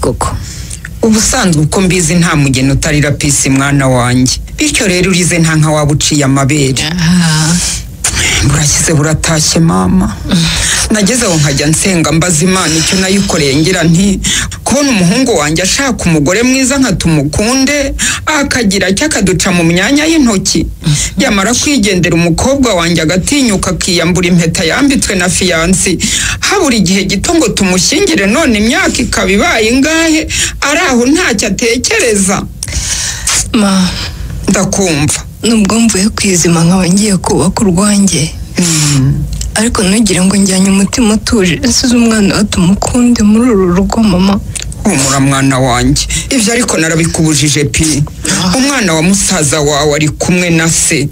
koko? Ubusanzwe uko mbizi nta mugeni utarira Pisi mwana wanjye, bityo rero urize nta nka waba uciye amabere. Burashyize buratashye mama. Nageze aho nkajya nsenga mbaza Imana icyo nayikoreye, ngira nti kubona umuhungu wanjye ashaka umugore mwiza nka Tumukunde akagira cyo akaduca mu myanya y'intoki, yamara kwigendera umukobwa wanjye agatinyuka akiyambura impeta yambitswe na fiyansi, habura igihe gito ngo tumushyingire, none imyaka ikaba ibaye ingahe ari aho ntacyo atekereza. Ma, ndakumva. Nubwo mvuye kwizima nkaba ngiye kubaka urwanjye, ariko ntugire ngo njyanye umutima utuje nsize umwana wa Tumukunde muri uru rugo mama. Humura mwana wanjye, ibyo ariko narabikubujije pi. Umwana wa musaza wawe ari kumwe na se,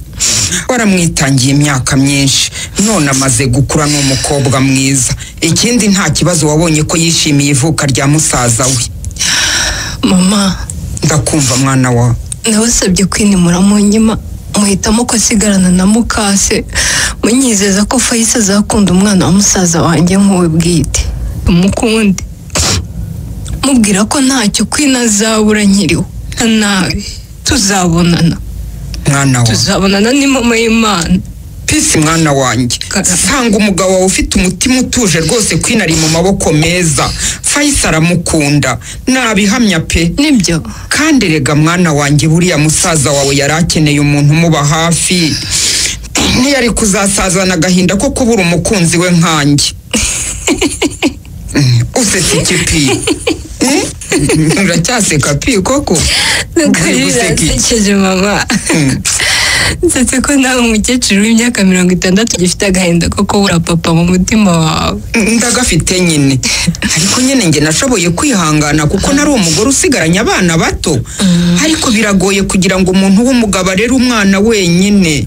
waramwitangiye imyaka myinshi, none amaze gukura ni umukobwa mwiza. Ikindi nta kibazo wabonye ko yishimiye ivuka rya musaza we. Mama, ndakumva mwana wa. Nabasabye kwinimura mu nyima, muhitamo ko asigarana na mukase, munyizeza ko Fayisi azakunda umwana wa musaza wanjye nk'uwe bwite, umukunde, mubwira ko ntacyo Queen azabura nkiriho, nabi tuzabonana mwana wa, tuzabonana ni mama y'Imana. Pisi mwana wanjye, sanga umugabo wawe ufite umutima utuje rwose, Queen ari mu maboko meza, Fayisi aramukunda nabihamya pe. Nibyo. Kandi rega mwana wanjye, buriya musaza wawe yari akeneye umuntu umuba hafi, ntiyari kuzasazana agahinda ko kubura umukunzi we nkanjye. Usetse iki pi? Uracyaseka pi koko? Urasekeje mama. Nsetse ko nawe umukecuru w'imyaka 60 ugifite agahinda ko kubura papa mu mutima wawe. Ndagafite nyine, ariko nyine nge nashoboye kwihangana kuko nari umugore usigaranye abana bato, ariko biragoye kugira ngo umuntu w'umugabo arere umwana wenyine.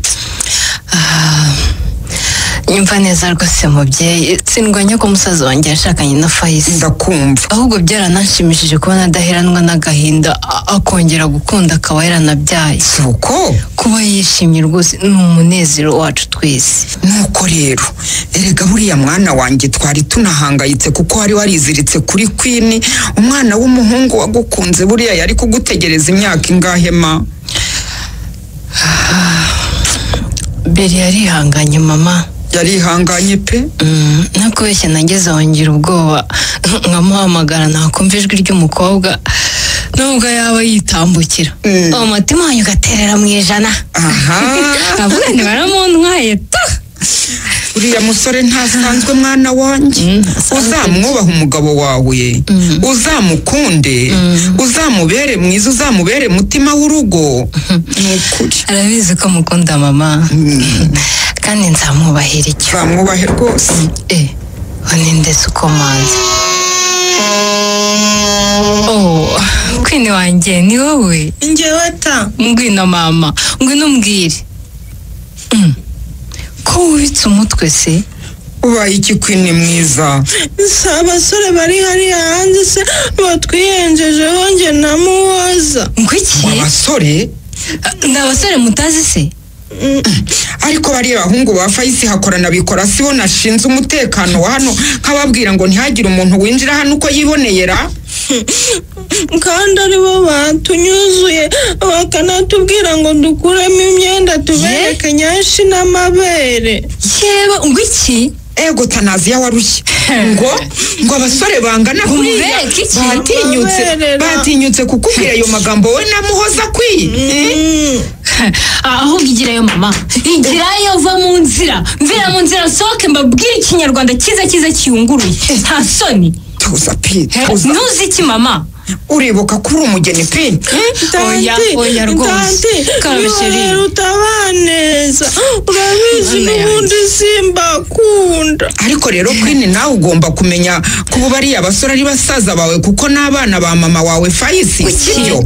Nyumva neza rwose mubyeyi, sindwanya ko musaza wanjye yashakanye na Fayisi. Ndakumva. Ahubwo byaranashimishije kubona adaheranwa n'agahinda, akongera gukunda akaba yaranabyaye. Suko kuba yishimye rwose ni umunezero wacu twese. Nuko rero erega buriya mwana wanjye twari tunahangayitse kuko wari wariziritse kuri Queen, umwana w'umuhungu wagukunze buriya yari kugutegereza imyaka ingahe ma? Beri yarihanganye mama. Yarihanganye pe. Nakubeshya nageze wongera ubwoba nkamuhamagara nakumva ijwi ry'umukobwa nubwo yaba yitambukira, umutima wanjye ugaterera mu 100. Aha, avuga nti baramuntwaye ta. Uriya musore ntasanzwe mwana wanjye, uzamwubaha umugabo wawe, uzamukunde, uzamubere mwiza, uzamubere mutima w'urugo. Nukuri arabizi ko mukunda mama, kandi nzamwubahira icyo. Nzamwubahe rwose. Ninde se ukomanze? Oh, Queen wanjye ni wowe? Njyewe ta. Ngwino mama, ngwino umbwire. Ko wubitse umutwe se? Ubaye iki Queen mwiza? Si abasore bari hariya hanze se batwiyenjejeho njye namuhoza. Ngwiki? Abasore? Ni abasore mutazi se? Ariko bariya bahungu ba Fayisi hakorana bikora sibo nashinze umutekano wa hano, nkababwira ngo ntihagire umuntu winjira hano uko yiboneyera. Kandi aribo batunyuzuye bakanatubwira ngo dukuremo imyenda tubereke nyashi n'amabere. Yewe ngwiki? Ego Tanaziya warushye. Ngo abasore bangana kuriya batinyutse kukubwira ayo magambo we namuhoza kwiye. Ahubwo igirayo mama, igirayo, va mu nzira, mvira mu nzira, nsohoke mbabwire ikinyarwanda cyiza cyiza kiyunguruye. Nta soni. Tuza pi, tuza. Ntuzi iki mama? Uribuka ko uri umugeni pi? Oya, oya rwose. Karabisheri utabaneza, urabizi n'ubundi simbakunda. Ariko rero Queen nawe ugomba kumenya kuba bariya abasore ari basaza bawe kuko n'abana ba mama wawe Fayisi, sibyo?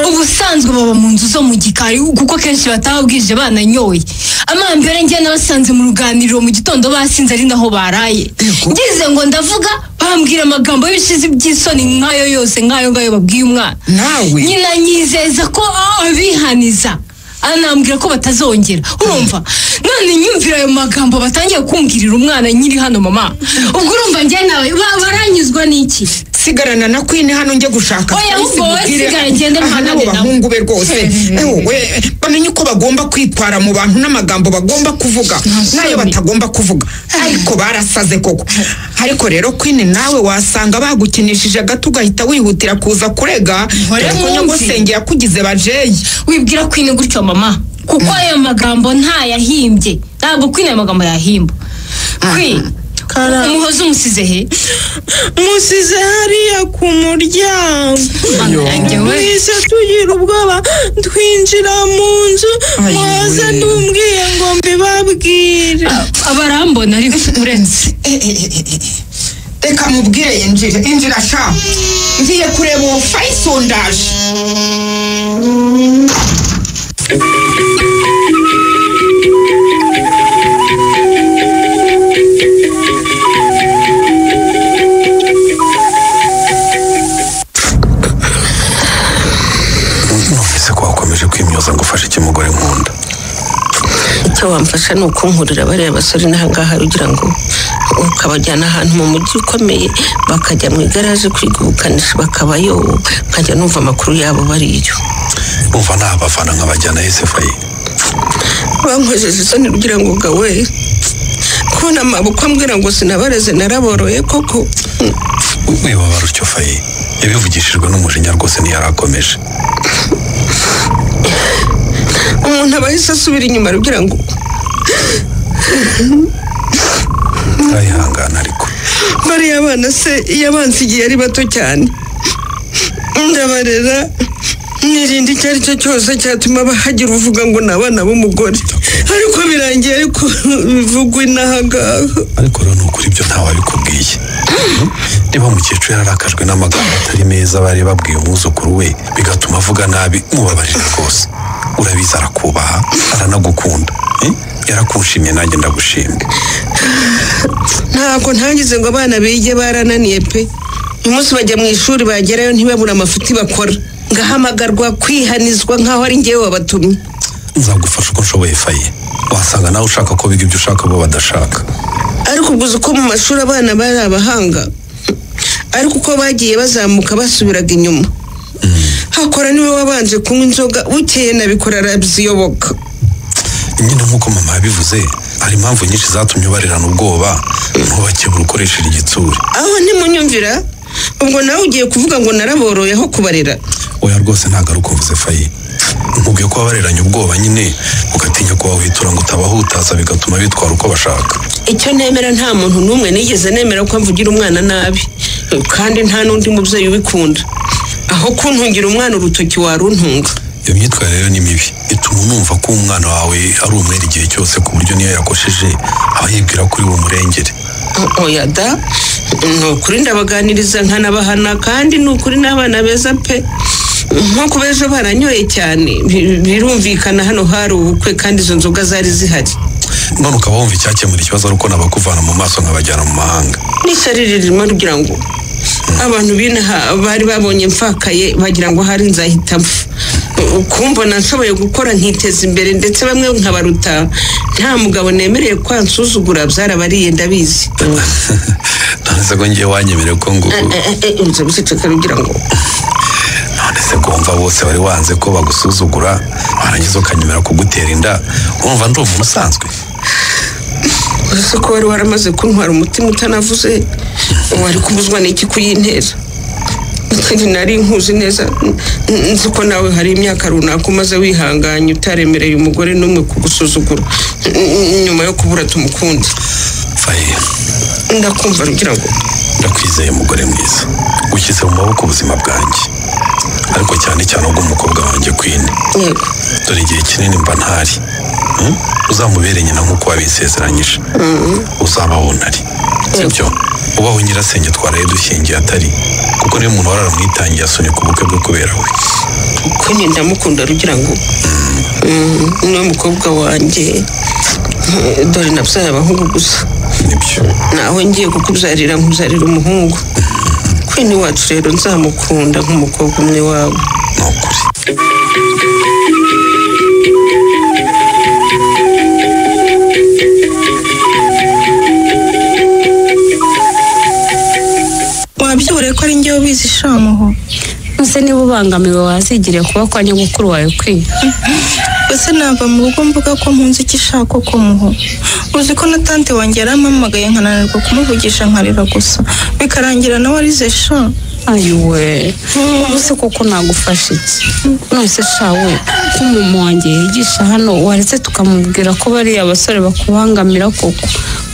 Ubusanzwe baba mu nzu zo mu gikari kuko kenshi batabwije bananyoye. Amambere njye nabasanze mu ruganiriro mu gitondo basinze ari naho baraye. Ngize ngo ndavuga bambwira amagambo y'ibishizi by'isoni nkayo yose nkayo ngayo babwiye umwana. Nawe nyina nyizeza ko abihaniza, anambwira ko batazongera. Urumva none nyumvira ayo magambo batangiye kumbwirira umwana nyiri hano mama. Ubwo urumva njye nawe baranyuzwa n'iki? Sigarana na Queen hano njye gushaka. Oya, ahubwo wowe sigara ngende Aha n'abo mpangane nabo. bahungu be rwose. Ewe, bamenye uko bagomba kwitwara mu bantu n'amagambo bagomba kuvuga n'ayo batagomba kuvuga. Ariko barasaze koko. Ariko rero Queen, nawe wasanga bagukinishije gato ugahita wihutira kuza kurega. Mpore Dore ko mwumve. nyogosenge yakugize bajeyi. Wibwira Queen gutyo mama, kuko ayo magambo ntayahimbye. Ntabwo Queen ayo magambo yahimba. Queen, Karame. Umuhoza umusize he? Musize hariya ku muryango. Mana yanjye we. Twise tugira ubwoba twinjira mu nzu. Ayiwe. Muhoza ntumbwiye ngo mbibabwire. Abarambona ariko uretse. Reka mubwire yinjire. Injira sha, ngiye kureba uwo Fayiso, ndaje. Numvise ko wakomeje kwimyoza ngo ufashe iki, mugore nkunda? Icyo wamfasha ni ukunkurira bariya basore n'ahangaha, ugira ngo ukabajyana ahantu mu mujyi ukomeye, bakajya mu igaraje kwiga ubukanishi, bakabayo, nkajya numva amakuru yabo bariyo. Umva, nabafana nkabajyana esefayi? Bankojeje isoni, kugira ngo gawe kubona amaboko ambwira ngo sinabareze, naraboroye koko. Wibabara utyo Fayi, yabivugishijwe n'umujinya rwose, ntiyarakomeje. Umuntu aba ahise asubira inyuma, kugira ngo Arayihangana ariko. Bariya bana se yabansigiye ari bato cyane, ndabarera, nirinda icyo ari cyo cyose cyatuma bahagira uvuga ngo ni abana b'umugore, ariko birangiye ariko bivugwa inahangaha. Ariko rero ni ukuri, ibyo ntawabikubwiye. Niba mukecuru yararakajwe n'amagambo atari meza bari babwiye umwuzukuru we, bigatuma avuga nabi, mubabarire rwose. Urabizi arakubaha, aranagukunda. Yarakunshimye, nanjye ndagushimye. Ntabwo ntangize ngo abana bige, barananiye pe. Uyu munsi bajya mu ishuri, bagerayo ntibabure amafuti bakora, ngahamagarwa kwihanizwa nk'aho ari ngewe wabatumye. Nzagufasha uko nshoboye Faye. Wasanga nawe ushaka ko biga ibyo ushaka bo badashaka. Ariko ubwo uzi ko mu mashuri abana bari abahanga, ariko uko bagiye bazamuka basubiraga inyuma. Hakora niwe wabanje kunywa inzoga, bukeye nabikora araziyoboka. Nyine nk'uko mama yabivuze, hari impamvu nyinshi zatumye ubarerana ubwoba, ntubakebura ukoresheje igitsure. Aho ntimunyumvira. Ubwo nawe ugiye kuvuga ngo naraboroye aho kubarera? Oya rwose, ntabwo ari uko mvuze Faye. Nkubwiye ko wabareranye ubwoba nyine, ugatinya kubahitura ngo utabahutaza, bigatuma bitwara uko bashaka. Icyo nemera, nta muntu n'umwe nigeze nemera ko amvugira umwana nabi, kandi nta n'undi mubyeyi ubikunda. Aho kuntungira umwana urutoki waruntunga. Iyo myitwarire rero ni mibi, ituma unumva ko umwana wawe ari umwere igihe cyose, ku buryo niyo yakosheje aba yibwira ko uri bumurengere. Oya da, ni ukuri ndabaganiriza nkanabahana, kandi ni ukuri n'abana beza pe. Nko kuba ejo baranyoye cyane, birumvikana, hano hari ubukwe kandi izo nzoga zari zihari. None ukaba wumva icyakemura ikibazo ari uko nabakuvana mu maso nkabajyana mu mahanga? N'ishyari ririmo, kugira ngo abantu b'inaha bari babonye mfakaye bagira ngo hari nzahita mpfa. Kumbona nshoboye gukora nkiteza imbere, ndetse bamwe nkabaruta, nta mugabo nemereye ko ansuzugura, byarabariye ndabizi. None se ko ngiye wanyemereye ko ngo Inzu biceceka, kugira ngo None se ko wumva bose wari wanze ko bagusuzugura, warangiza ukanyemera kugutera inda, wumva ndi umuntu usanzwe? Uretse ko wari waramaze kuntwara umutima utanavuze, wari kubuzwa n'iki kuyintera? Ikindi, nari nkuzi neza, nzi ko nawe hari imyaka runaka umaze wihanganye, utaremereye umugore n'umwe kugusuzugura nyuma yo kubura Tumukunde. Faye. Ndakumva, rugira ngo Ndakwizeye mugore mwiza, ushyize mu maboko ubuzima bwanjye, ariko cyane cyane ubw'umukobwa wanjye Queen. Yego. Dore igihe kinini mba ntari. Uzamubere nyina nk'uko wabisezeranyije, uzaba wunari, sibyo? Ubaho nyirasenge twaraye dushyingiye atari, kuko niyo muntu wararamwitangiye asunika ubukwe bwe kubera we. Queen ndamukunda, rugira ngo niwe mukobwa wanjye. Dore nabyaye abahungu gusa. Nibyo. Nawe ngiye kukubyarira, nkubyarira umuhungu. Queen wacu rero nzamukunda nk'umukobwa umwe wawe. Ni ukuri. Wabyibure ko ari njyewe ubizi shamuho. Ese niba ubangamiwe wazigiriye kuba kwa nyogokuru wawe kwiye? Ese nava mu rugo mvuga ko mpunze icyo ishaka ko muho. Uzi ko na tante wanjye yarampamagaye nkananirwa kumuvugisha nkarira gusa, bikarangira nawe arize sha. Ayiwe, ubu se koko nagufasha iki? None se shawe ko mama wanjye yigisha hano, waretse tukamubwira ko bariya basore bakubangamira koko,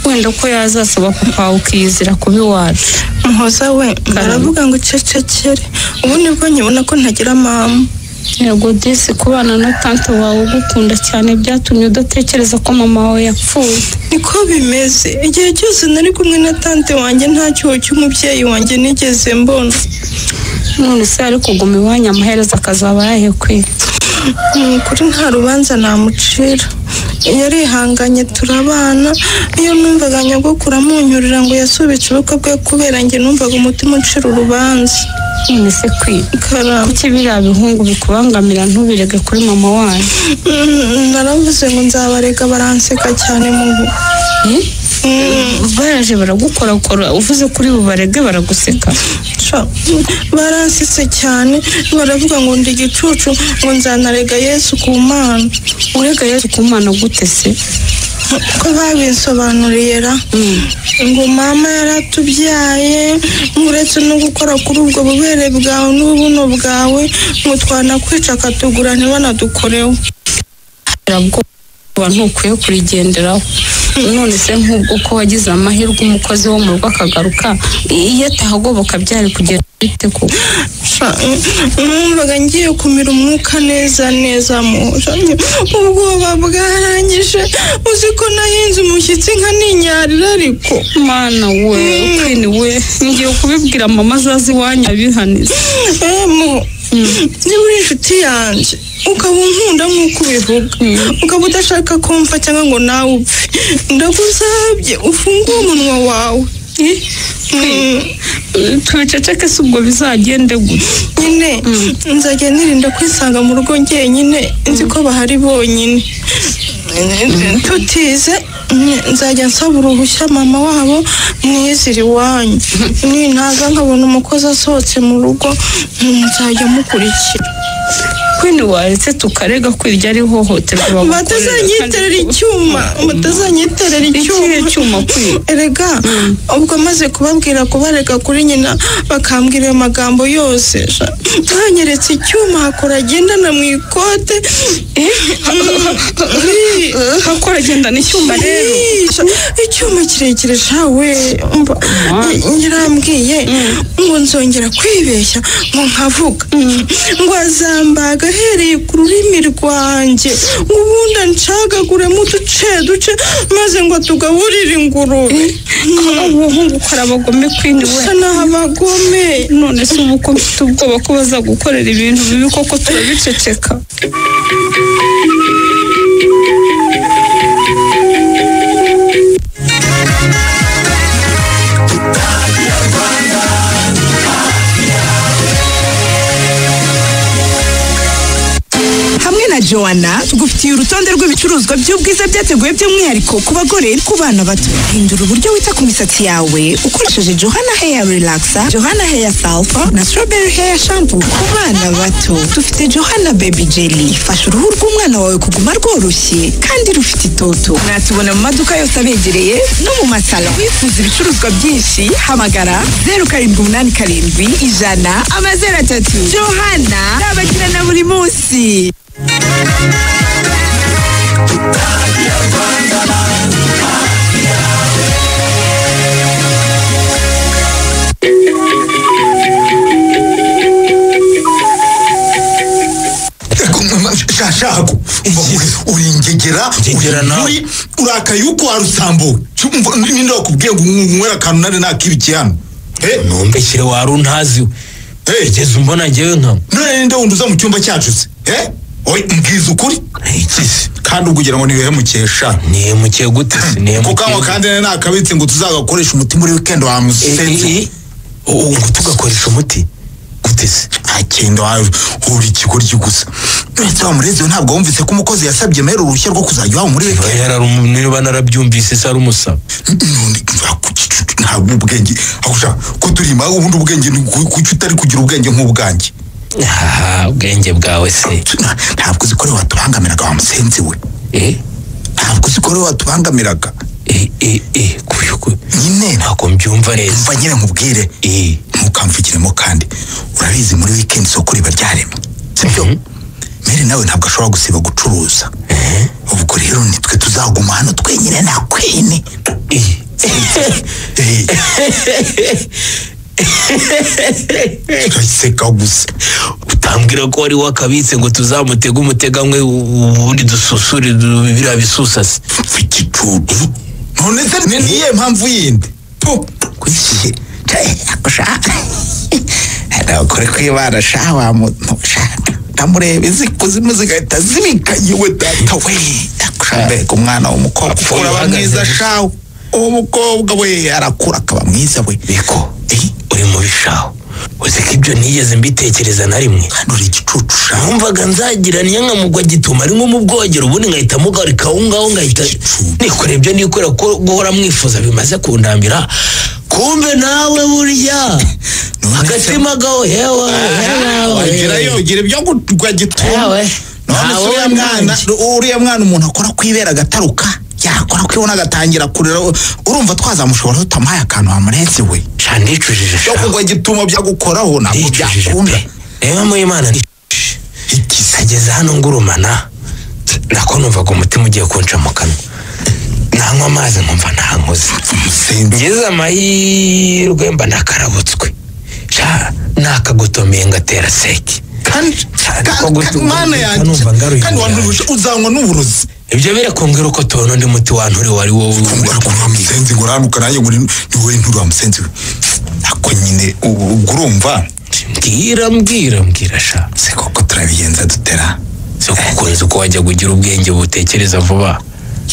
wenda ko yazasaba papa wawe ukiyizira kuba iwacu. Muhoza we, baravuga ngo ucecekere, ubu nibwo nkibona ko ntagira mama. Yego disi, kubana na tante wawe ugukunda cyane byatumye udatekereza ko mama wawe yapfuye. Niko bimeze, igihe cyose nari kumwe na tante wanjye nta cyuho cy'umubyeyi wanjye nigeze mbona. None se ari kuguma iwanyu amaherezo akazaba yahekwiye? Ni ukuri nta rubanza namucira, yarihanganye turabana. Iyo numvaga nyogokuru amunyurira ngo yasubitse ubukwe bwe kubera njye, numvaga umutima uncira urubanza. None se kwi, kuki biriya bihungu bikubangamira ntubirege kuri mama wanyu? Naravuze ngo nzabarega baranseka cyane mubu. Baraje baragukorakora, uvuze kuri bubarege baraguseka. Baransetse cyane, baravuga ngo ndi igicucu, ngo nzanarega Yesu ku Mana. Urega Yesu ku Mana gute se? Ko babinsobanuriye ra, ngo mama yaratubyaye, uretse no gukora kuri ubwo bubere bwawe n'ububuno bwawe, ngo twanakwica akatugura ntibanadukoreho. Ntukwiye kurigenderaho. None se nk'ubwo ko wagize amahirwe umukozi wo mu rugo akagaruka, iyo atahagoboka byari kugenda bite koko? Numvaga ngiye kumira umwuka neza neza muja, ubwoba bwarangije. Uzi ko nahinze umushyitsi nkaninyarira ariko. Mana we, Queen we, ngiye kubibwira mama azaze iwanyu abihanize. Niba uri inshuti yanjye ukaba unkunda nk'uko ubivuga, ukaba udashaka kumva cyangwa ngo nawe upfe, ndagusabye ufungure umunwa wawe. Tubiceceke se ubwo bizagende gute? Nyine nzajya nirinda kwisanga mu rugo njyenyine, nzi ko bahari bonyine. Tutize nzajya nsaba uruhushya mama wabo mwizire iwanyu. Nintaza nkabona umukozi asohotse mu rugo nzajya mukurikira. Queen, waretse tukarega ko iryo ari ihohoterwa. Batazanyiterera icyuma, batazanyiterera icyuma. Erega ubwo maze kubabwira kubarega kuri nyina, bakambwira ayo magambo yose, banyeretse icyuma hakora agendana mu ikote. Hakora agendana icyuma rero, icyuma kirekire shawe. Yarambwiye ngo nzongera kwibeshya ngo nkavuga, ngo azambaga ahereye ku rurimi rwanjye, ubundi ancagaguremo uduce duce maze ngo tugaburire ingurube. Ubuhungu ukora abagome Queen we. Usa naho abagome. None se ubu ko mfite ubwoba ko bazagukorera ibintu bibi koko turabiceceka? Na Joanna tugufitiye urutonde rw'ibicuruzwa by'ubwiza byateguwe by'umwihariko ku bagore, ku bana bato. Hindura uburyo wita ku misatsi yawe ukoresheje Johanna Hair Relaxer, Johanna Hair Sulfur na Strawberry Hair Shampoo. Ku bana bato dufite Johanna Baby Jelly, fasha uruhu rw'umwana wawe kuguma rworoshye kandi rufite itoto. Mwatubona mu maduka yose abegereye no mu masalo. Wifuza ibicuruzwa byinshi, hamagara 0787 100 03. Johanna abagirana buri munsi. Shako uringegera uri urakaye uko warusambuwe. Ninde wakubwiye ngo unywera akantu nari nakibikiye hano? Ntumbeshyire wari untazi we. Geza umbona njyewe nka none ninde wundi uza mu cyumba cyacu se? Oye, mbwiza ukuri. Ikize kandi ubwo ugira ngo niwehemukesha. Nihemukiye gute se? Nihemukiye kuko kandi nakabitse ngo tuzagakoresha umuti muri weekend wa musenze. Ngo tugakoresha umuti gute se? Nta wawe uri ikigoryi gusa. Uretse wa murezi we ntabwo wumvise ko umukozi yasabye mera uruhushya rwo kuzajya iwabo muri weekend. Niba narabyumvise se ari umusaba. Ntabwo ubwenge akusha ko turima ubundi ubwenge kuki utari kugira ubwenge nk'ubwanjye? Ubwenge bwawe se ntabwo uzi ko watubangamiraga wa musenzi we. Ntabwo uzi ko watubangamiraga. Nyine ntabwo mbyumva neza. Mva nyine nkubwire. Ntukamvugiremo kandi urabizi muri weekend isoko riba ryaremye. Sibyo? Mary nawe ntabwo ashobora gusiba gucuruza. Ubwo rero nitwe tuzaguma hano twenyine na Queen. Turaseka gusa. Utambwira ko wari wakabitse ngo tuzamutega umutegamwe ubundi dususure biriya bisusase. Igicucu. None se ni niye mpamvu yindi? Kuki? Kore kwibana sha wa muntu sha. Ndamureba izi kuzimu zigahita zibika yewe data we. Mbega umwana w'umukobwa uraba mwiza sha. Uwo mukobwa we arakura akaba mwiza we. Biko uri mu bishaho. Uzi ko ibyo nigeze mbitekereza na rimwe. Kandi uri igicucu sha. Numvaga nzagira niyo nkamugwa gituma ari nko mu bwogero ubundi nkahita mugarika aho ngaho ngahita nikora ibyo nikora ko guhora mwifuza bimaze kundambira. Kumbe nawe burya agatima gaho hewe wagerayo ugira ibyo kugwa gituma. None se uriya mwana umuntu akora kwibera agataruka yakora kwibona agatangira kurira urumva twazamushobora tutamuhaye akantu wamurenze we. Ndicujije sha. Kugwa gituma byagukoraho ntabwo byakunda. Reba mu Imana ageze hano ngurumana nako numvaga umutima ugiye kunca mu kanwa. Nanywa amazi nkumva ntankoze. Ngeze amahirwe mba nakarabutswe. Sha nakagotomeye ngatera seki. Kandi mana yanjye kandi uzanywa n'uburozi. Ibyo birakumbwira uko tubona undi muti wanturi wari wowe. Musenzi ngo uranuka nanjye ngo ni wowe ntura musenzi. Ako nyine ubwo urumva mbwira sha. Se koko turabigenza dutera. Se kuko nzi ko wajya kugira ubwenge butekereza vuba.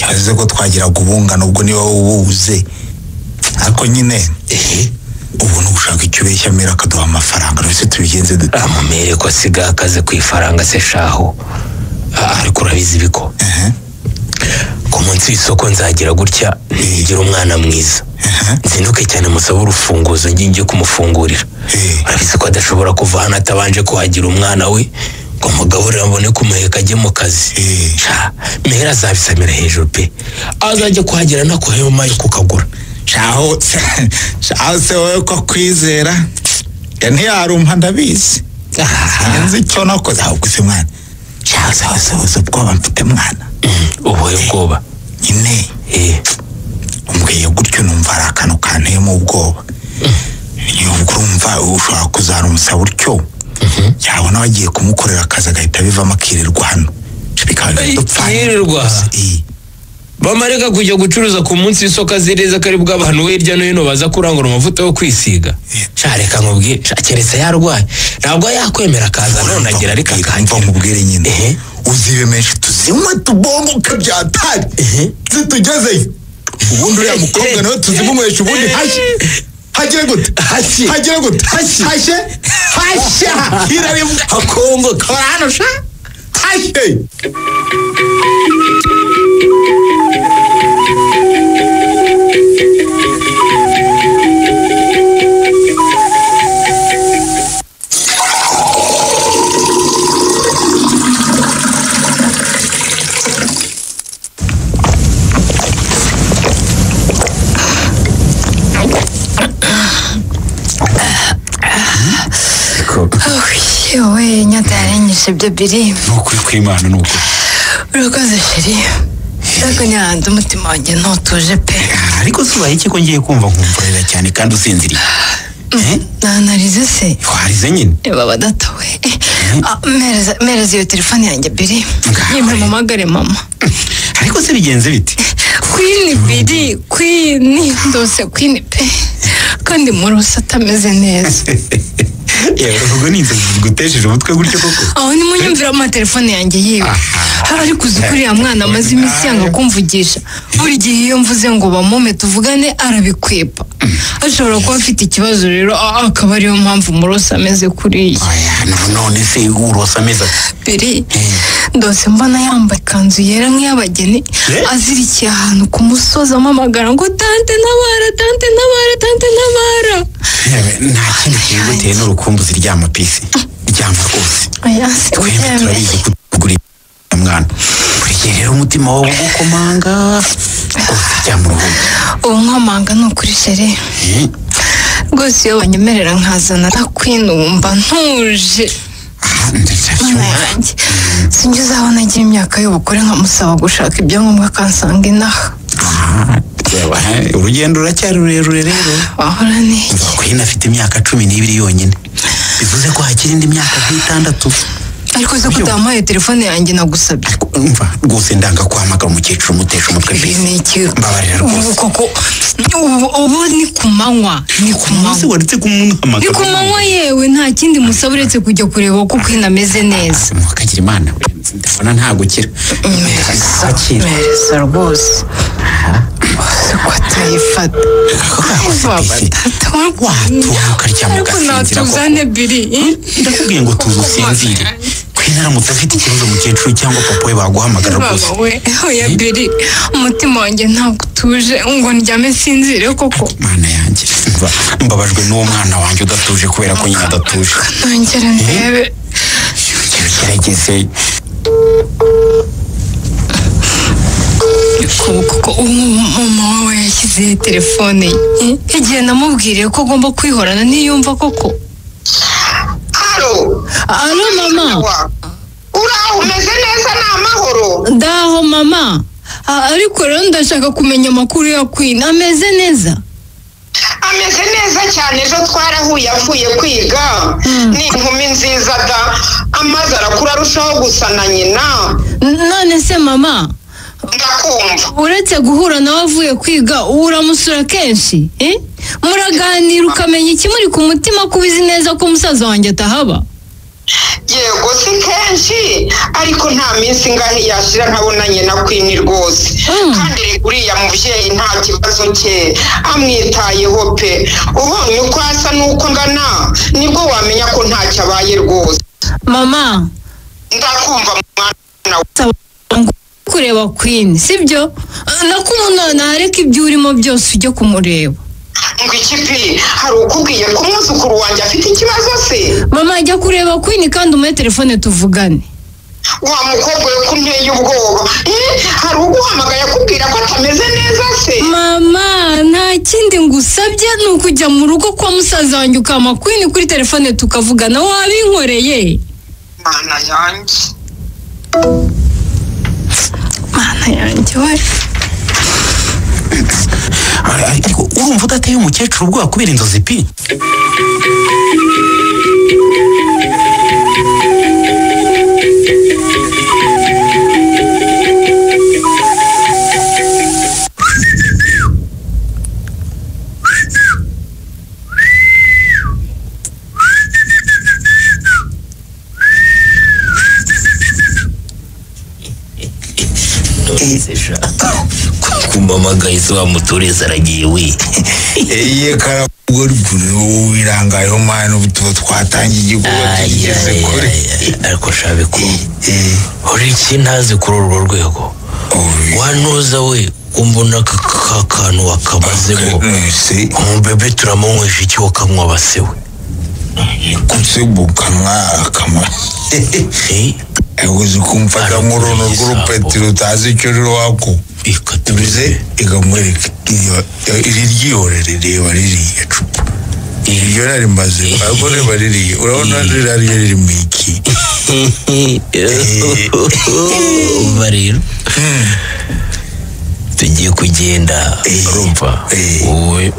Yavuze ko twagiraga ubungano ubwo niba wowe. Ariko nyine ubu nugushaka icyo ubeshya mera akaduha amafaranga rwose tubigenze dute. Amumere ko asiga akaze ku ifaranga se shaho. Ariko urabizi biko. Ku munsi w'isoko nzagira gutya ngira umwana mwiza. Nzinduke cyane musaba urufunguzo ngiye kumufungurira. Urabizi ko adashobora kuva hano atabanje kuhagira umwana we ngo mugaburire abone kumuheka ajye mu kazi. Mera azabisamira hejuru pe. Azajya kuhagira nakohema yo kukagura. Shaho se wowe ko kwizera ntiyarumpa ndabizi. Sinzi icyo nakoze ahubwo se mwana. Shaho se ubwoba mfite mwana. Ubuhe bwoba? Nyine umbwiye gutyo numva ari akantu kanteyemo ubwoba. Ubwo urumva ushobora kuzarumusa utyo yabona wagiye kumukorera akazi agahita abivamo akirirwa hano. Akirirwa? Bamareka kujya gucuruza ku munsi w'isoko azireza ko ari bw'abantu hirya no hino baza kurangura amavuta yo kwisiga. Sha reka nkubwire, keretse yarwaye ntabwo yakwemera akaza none agira ariko akangira. Nkubwire nyine uzibe menshi tuzinywe tubongoke byatari zitugezeyo. Ubundi uriya mukobwa nawe tuzimunywesha ubundi hashye. Hagire gute? Hashye. Hagire gute? Hashye. Hashye. Hashye. Iraribwa. Hakongoka. Hano sha. Hashye. Yewe nyata yarenyeshe ibyo biri. Nukuri kw'Imana nukuri. Urakoze sheri. Ariko nyanze umutima wanjye ntutuje pe. Ariko subaye iki ko ngiye kumva nkumvurira cyane kandi usinziriye. Nanarize se. Warize nyine. Baba data we. Mereza iyo telefone yanjye biri. Yimpe mumagare mama. Ariko se bigenze bite? Queen biri, Queen ndose Queen pe. Kandi murusa atameze neza. Yewe ubwo ni inzozi zigutesheje umutwe gutyo koko. Aho ni munyumvira amatelefone yanjye yiwe. Ariko uzi ko uriya mwana amaze iminsi yanga kumvugisha. Buri gihe iyo mvuze ngo bamume tuvugane arabikwepa. Ashobora kuba afite ikibazo rero akaba ariyo mpamvu murosa ameze kuriya. None se urosa ameze ate? Biri Ndose mbona yambaye ikanzu yera nk'iy'abageni, azirikiye ahantu ku musozi amamagara ngo tante ntabara, tante ntabara, tante ntabara. Nta kindi kibiguteye n'urukumbuzi. Ryama pisi, ryama rwose. Oya, se Twembi turabizi ko ugura mwana. Buri gihe rero umutima wawe ugukomanga rwose. Ryama uruhuke. Ubu nkomanga ni ukuri chéri. Rwose iyo banyemerera nkazana na Queen wumva ntuje. Mana yanjye, sinjye uzabona agira imyaka y'ubukure nkamusaba gushaka ibyangombwa akansanga inaha. Urugendo ruracyari rurerure rero. Wahora n'iki? Queen afite imyaka 12 yonyine, bivuze ko hakiri indi myaka nk'itandatu. Ariko se ko utampaye telefone yanjye nagusabye? Ariko umva rwose, ndanga kuhamagara umukecuru umutesha umutwe. Ibi Mbese ni iki? Mbabarira Ubu rwose. koko ubu ni ku manywa, ni ku Umunsi manywa. waretse Ni kumuhamagara. ku manywa yewe, nta kindi musaba uretse kujya kureba ko Queen ameze neza. Mukagira Imana, ndabona nta gukira. Mpereza. Akira. Mpereza rwose. Se ko atayifata? Baba data. Watuza ukaryama Ariko ugasinzira koko. natuzane biri. Ndakubwiye ngo tuze usinzire. Queen aramutse afite ikibazo, mukecuru cyangwa papa we baguhamagara rwose. Baba we, oya biri, umutima wanjye ntabwo utuje ngo ndyame nsinzire koko. Mana yanjye, mbabajwe n'uwo mwana wanjye udatuje kubera ko nyine adatuje. Nongere ndebe. Gerageze. Kuko ubu mama wawe yashyizeho telefone ye igihe namubwiriye ko agomba kwihorana, ntiyumva koko. Allô? Allô mama. Uraho, umeze neza, ni amahoro? Ndaho mama. Ariko rero ndashaka kumenya amakuru ya Queen, ameze neza? Ameze neza cyane, ejo twarahuye avuye kwiga. Ni inkumi nziza da, amaze arakura arushaho gusa na nyina. None se mama, Ndakumva. uretse guhura nawe avuye kwiga, uramusura kenshi, eh? Muraganira ukamenya ikimuri ku mutima, ko ubizi neza ko musaza wanjye atahaba? Yego, si kenshi, ariko nta minsi ingahe yashira ntabonanye na Queen rwose. Kandi rega uriya mubyeyi nta kibazo cye, amwitayeho pe. Ubonye uko asa n'uko ngana, nibwo wamenya ko ntacyo abaye rwose. Mama. Ndakumva mwana we. Saba ngo kureba Queen sibyo? Nakumunana, areka ibyo urimo byose ujye kumureba. Ngo iki pi? Hari ukubwiye ko umwuzukuru wanjye afite ikibazo se? Mama, jya kureba Queen kandi umuhe telefone tuvugane. Wa mukobwa we, ko unteye ubwoba? Hari uguhamagaye akubwira ko atameze neza se? Mama, nta kindi ngusabye, ni ukujya mu rugo kwa musaza wanjye ukampa Queen kuri telefone tukavugana, wabinkoreye. Mana yanjye! Mana yanjye we! Ariko urumva udateye umukecuru ubwoba kubera inzozi pi? Kumamagaye se wa muturezi aragiye we? Iye karabwo wirangayeho mwana, ubu tuba twatangiye igikorwa tugeze kure. Ariko shabe ko uri iki ntazi kuri urwo rwego wanuza we, umbona aka kantu wakamazemo umubebe, turamunywesha iki wakamwa base we? Kutsibukanwa akamara uzi kumfata nk'uruno rw'urupeti rutazi icyo rwako uruze ikamwereka iri ryihorere. Reba ririya cupa, iryo narimaze, ariko reba ririya, urabona ririya riri mu iki? Umva rero, tugiye kugenda, urumva wowe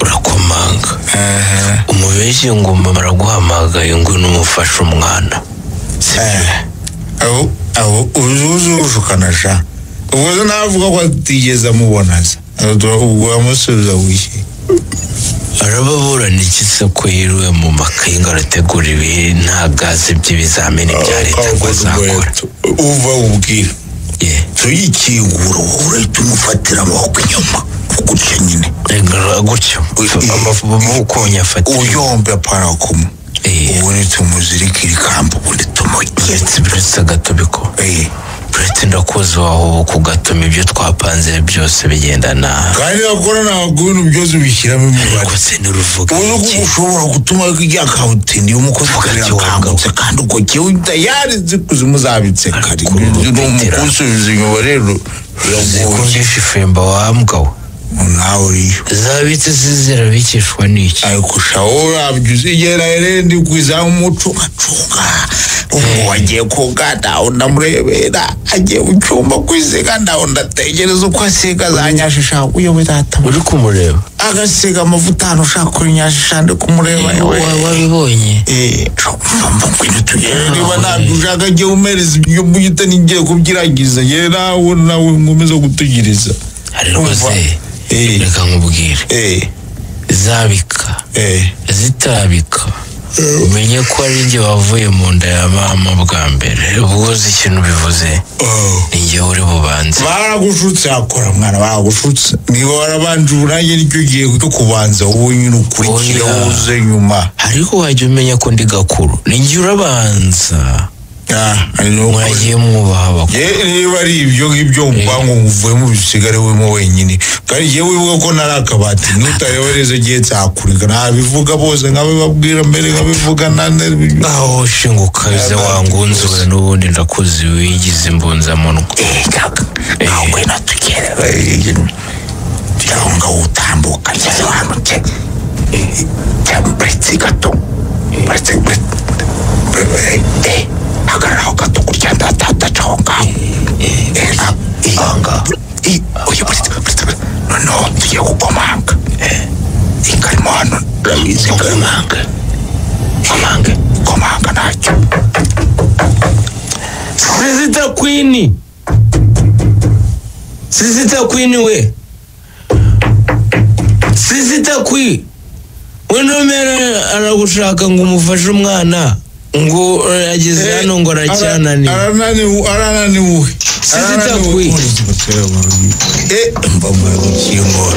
urakomanga umubeshyi ngo mama araguhamagaye ngo numufashe umwana. Aho aho uzuzu ushukana sha, ubwo se navuga ko atigeze amubona se, ubwo amusubiza wishye? Arababurana iki se ko yiriwe mu makayi ngo arategura ibi nta gaze by'ibizamini bya leta ngo azakora? Uva ubwira tuyikingura, wowe urahita umufatira amaboko inyuma gutya nyine. Gutyo amaboko nyafatira. Uyombe apana kumwe, ubundi tumuzirikira ikamba, ubundi tumanuke. Uretse gato biko. Uretse ndakuzi waho kugatuma ibyo twapanze byose bigenda nabi. Kandi akora ntabwo ibintu byose ubishyiramo imibare. Ariko se ntiruvuga iki? Ushobora gutuma akawutinda iyo umukozi akangutse kandi ubwo jyewe tayari nzi kuzimu zabitse kare. Umukunsubiza inyuma rero. Zikundisha ifemba wa mbwa we. Nawe uriyo. Zabitse zirabikishwa n'iki? Ariko shawo urabyo uzigera rero ndi kwizamu umuco ugacunga. Ubwo wagiye koga ndaho ndamurebera agiye mu cyumba kwisiga ndaho ndategereza uko asiga za nyashisha uyobe data. Uri kumureba? Agasiga amavuta hano ushaka kuri nyashisha ndi kumureba. Wabibonye? Niba ntabwo ushaka jya umereza ibyo mugita n'igiye kubyirangiza yewe nawe nkomeza gutegereza. Ariko se reka nkubwire. Zabika. Zitabika. Umenye ko ari njye wavuye mu nda ya mama bwa mbere. Ubwo uzi ikintu bivuze ni njye uri bubanze. Baragushutse akora mwana baragushutse. Niba warabanje uburange nicyo gihe cyo kubanza wowe nyine ukurikire uze nyuma. Ariko wajya umenya ko ndi gakuru. Ni njye urabanza. Mwagiye mwubaha abakuru. Niba ari ibyo ngibyo ngo muvuye mu bisigare wemo wenyine. Kandi yewe wibuka ko nari akabati nutareba neza igihe nzakurika nabivuga bose nkabibabwira mbere nkabivuga nane. Aho shinguka bize wangunzuwe n'ubundi ndakuzi wigize imbunzamunwa. Nawe natugere tujya utambuka ngeze hano cye cyamburetse gato buretse hagarara aho gato kurya ndataca aho ngaho. Oya buretse noneho tugiye gukomanga. Ikarimo hano urabizi komanga. Komanga ntacyo. Sizita Queen. Sizita Queen we. Sizita Queen. Wenomera aragushaka ngo umufashe umwana. Ngo ageze hano ngo aracyananiwe. Arananiwe. Sizita Queen. Mbamara gukingura.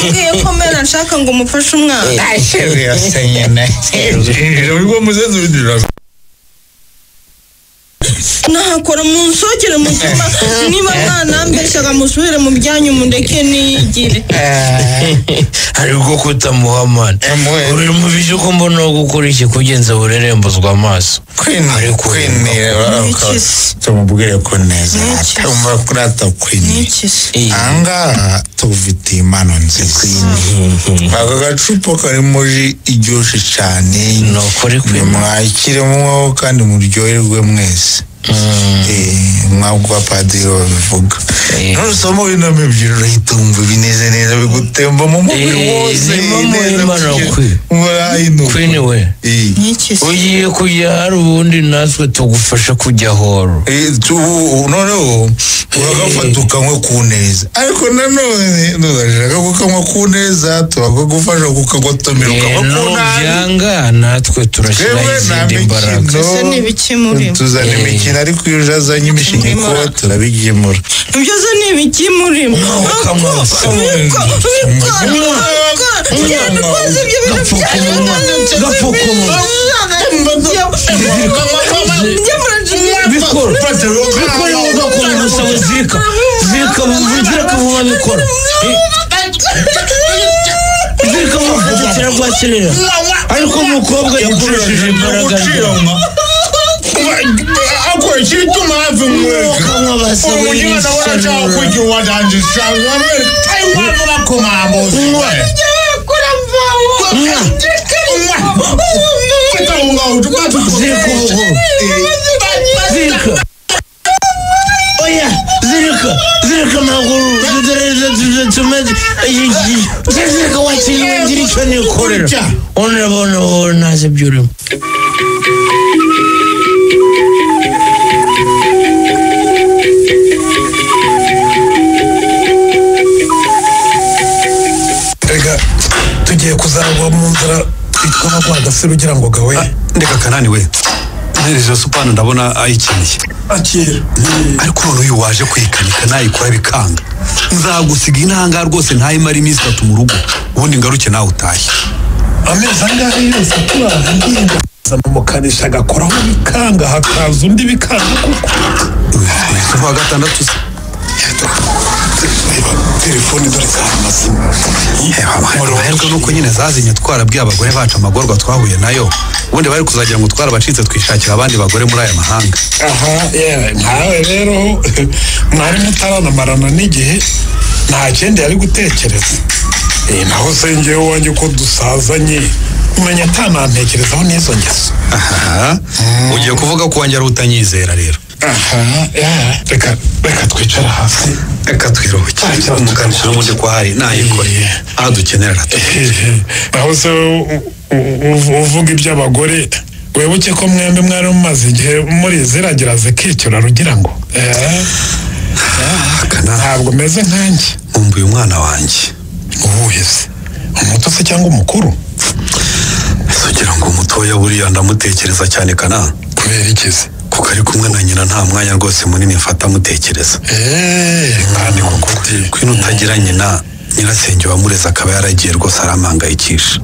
Mubwiye ko mera nshaka ngo umufashe umwana. Nahakora munsokere mu cyumba niba mwana mbeshaga musubire mu byanyu mundeke niyigire. Ariko kutamuha mana. Uri mu bije ko mbona gukora iki kugenza burerembuzwa amaso. Queen tumubwire ko neza atumva kurata Queen. Anga tufite impano nziza. Aka gacupa karimo ji iryoshe cyane. No kuri Queen mwakiremo kandi muryoherwe mwese. Mwabwo padiri babivuga. Nusoma inama ebyiri urahita wumva ibineze neza bigutemba mu mubiri wose. Queen we ugiye kujya hari ubundi natwe tugufasha kujya horo. Noneho uragafata ukanywe ku neza. Ariko nanone ntuzashaka kukanywa ku neza turakagufasha kukagotomera ukanywa ku nabi. Byanga natwe turashyiraho izindi mbaraga. Ese ni ibiki muri? Tuzana imikino ariko iyo ujazanye imishinyiko turabigemura. Ibyo se ni ibiki muri? Ariko umukobwa yakoresheje imbaraga Oya, zirika amaguru, zirika wakiriye ngira icyo nikorera. Urabona wowe ntazi ibyo urimo. Rega tugiye kuzagwa mu nzira twitwa abagwagasi ugira ngo gawe. Ndeka Kanani we. Mpereje supana ndabona ayikeneye. Akira. Ariko none uyu waje kwikanika nayikora bikanga. Nzagusiga intanga rwose ntayimara iminsi 3 mu rugo. Ubundi ngaruke nawe utahe. Amezi angahe yose turahanginga umukanisha agakoraho bikanga hakaza undi bikanga kuko. Kuwa gatandatu se. Telefone dore zamazima. Amahirwe nuko nyine zazinye twarabwiye abagore bacu amagorwa twahuye nayo. Ubundi bari kuzagira ngo twarabacitse twishakira abandi bagore muri aya mahanga. Aha, yewe nkawe rero mwari mutaranamarana n'igihe nta kindi yari gutekereza. Naho se njyewe wanjye uko dusazanye umenya atanantekerezaho n'izo ngeso. Aha, ugiye kuvuga ko wanjye ari utanyizera rero. Aha, reka twicara hasi. Reka twiruhuke. Umukanisha n'ubundi ko hari nayikore. Aha dukenera ratubwire. Naho se uvuga iby'abagore wibuke ko mwembi mwari mumaze igihe muri ziragira zikicyura rugira ngo ntabwo meze nkanjye. Nkumbuye umwana wanjye. Ubuhe se? Umuto se cyangwa umukuru? Kugira ngo umutoya buriya ndamutekereza cyane kana. Kubera iki se? Kuko ari kumwe na nyina nta mwanya rwose munini mfata mutekereza. Kandi koko kwino utagira nyina nyirasenge wamureze akaba yaragiye rwose arampangayikisha.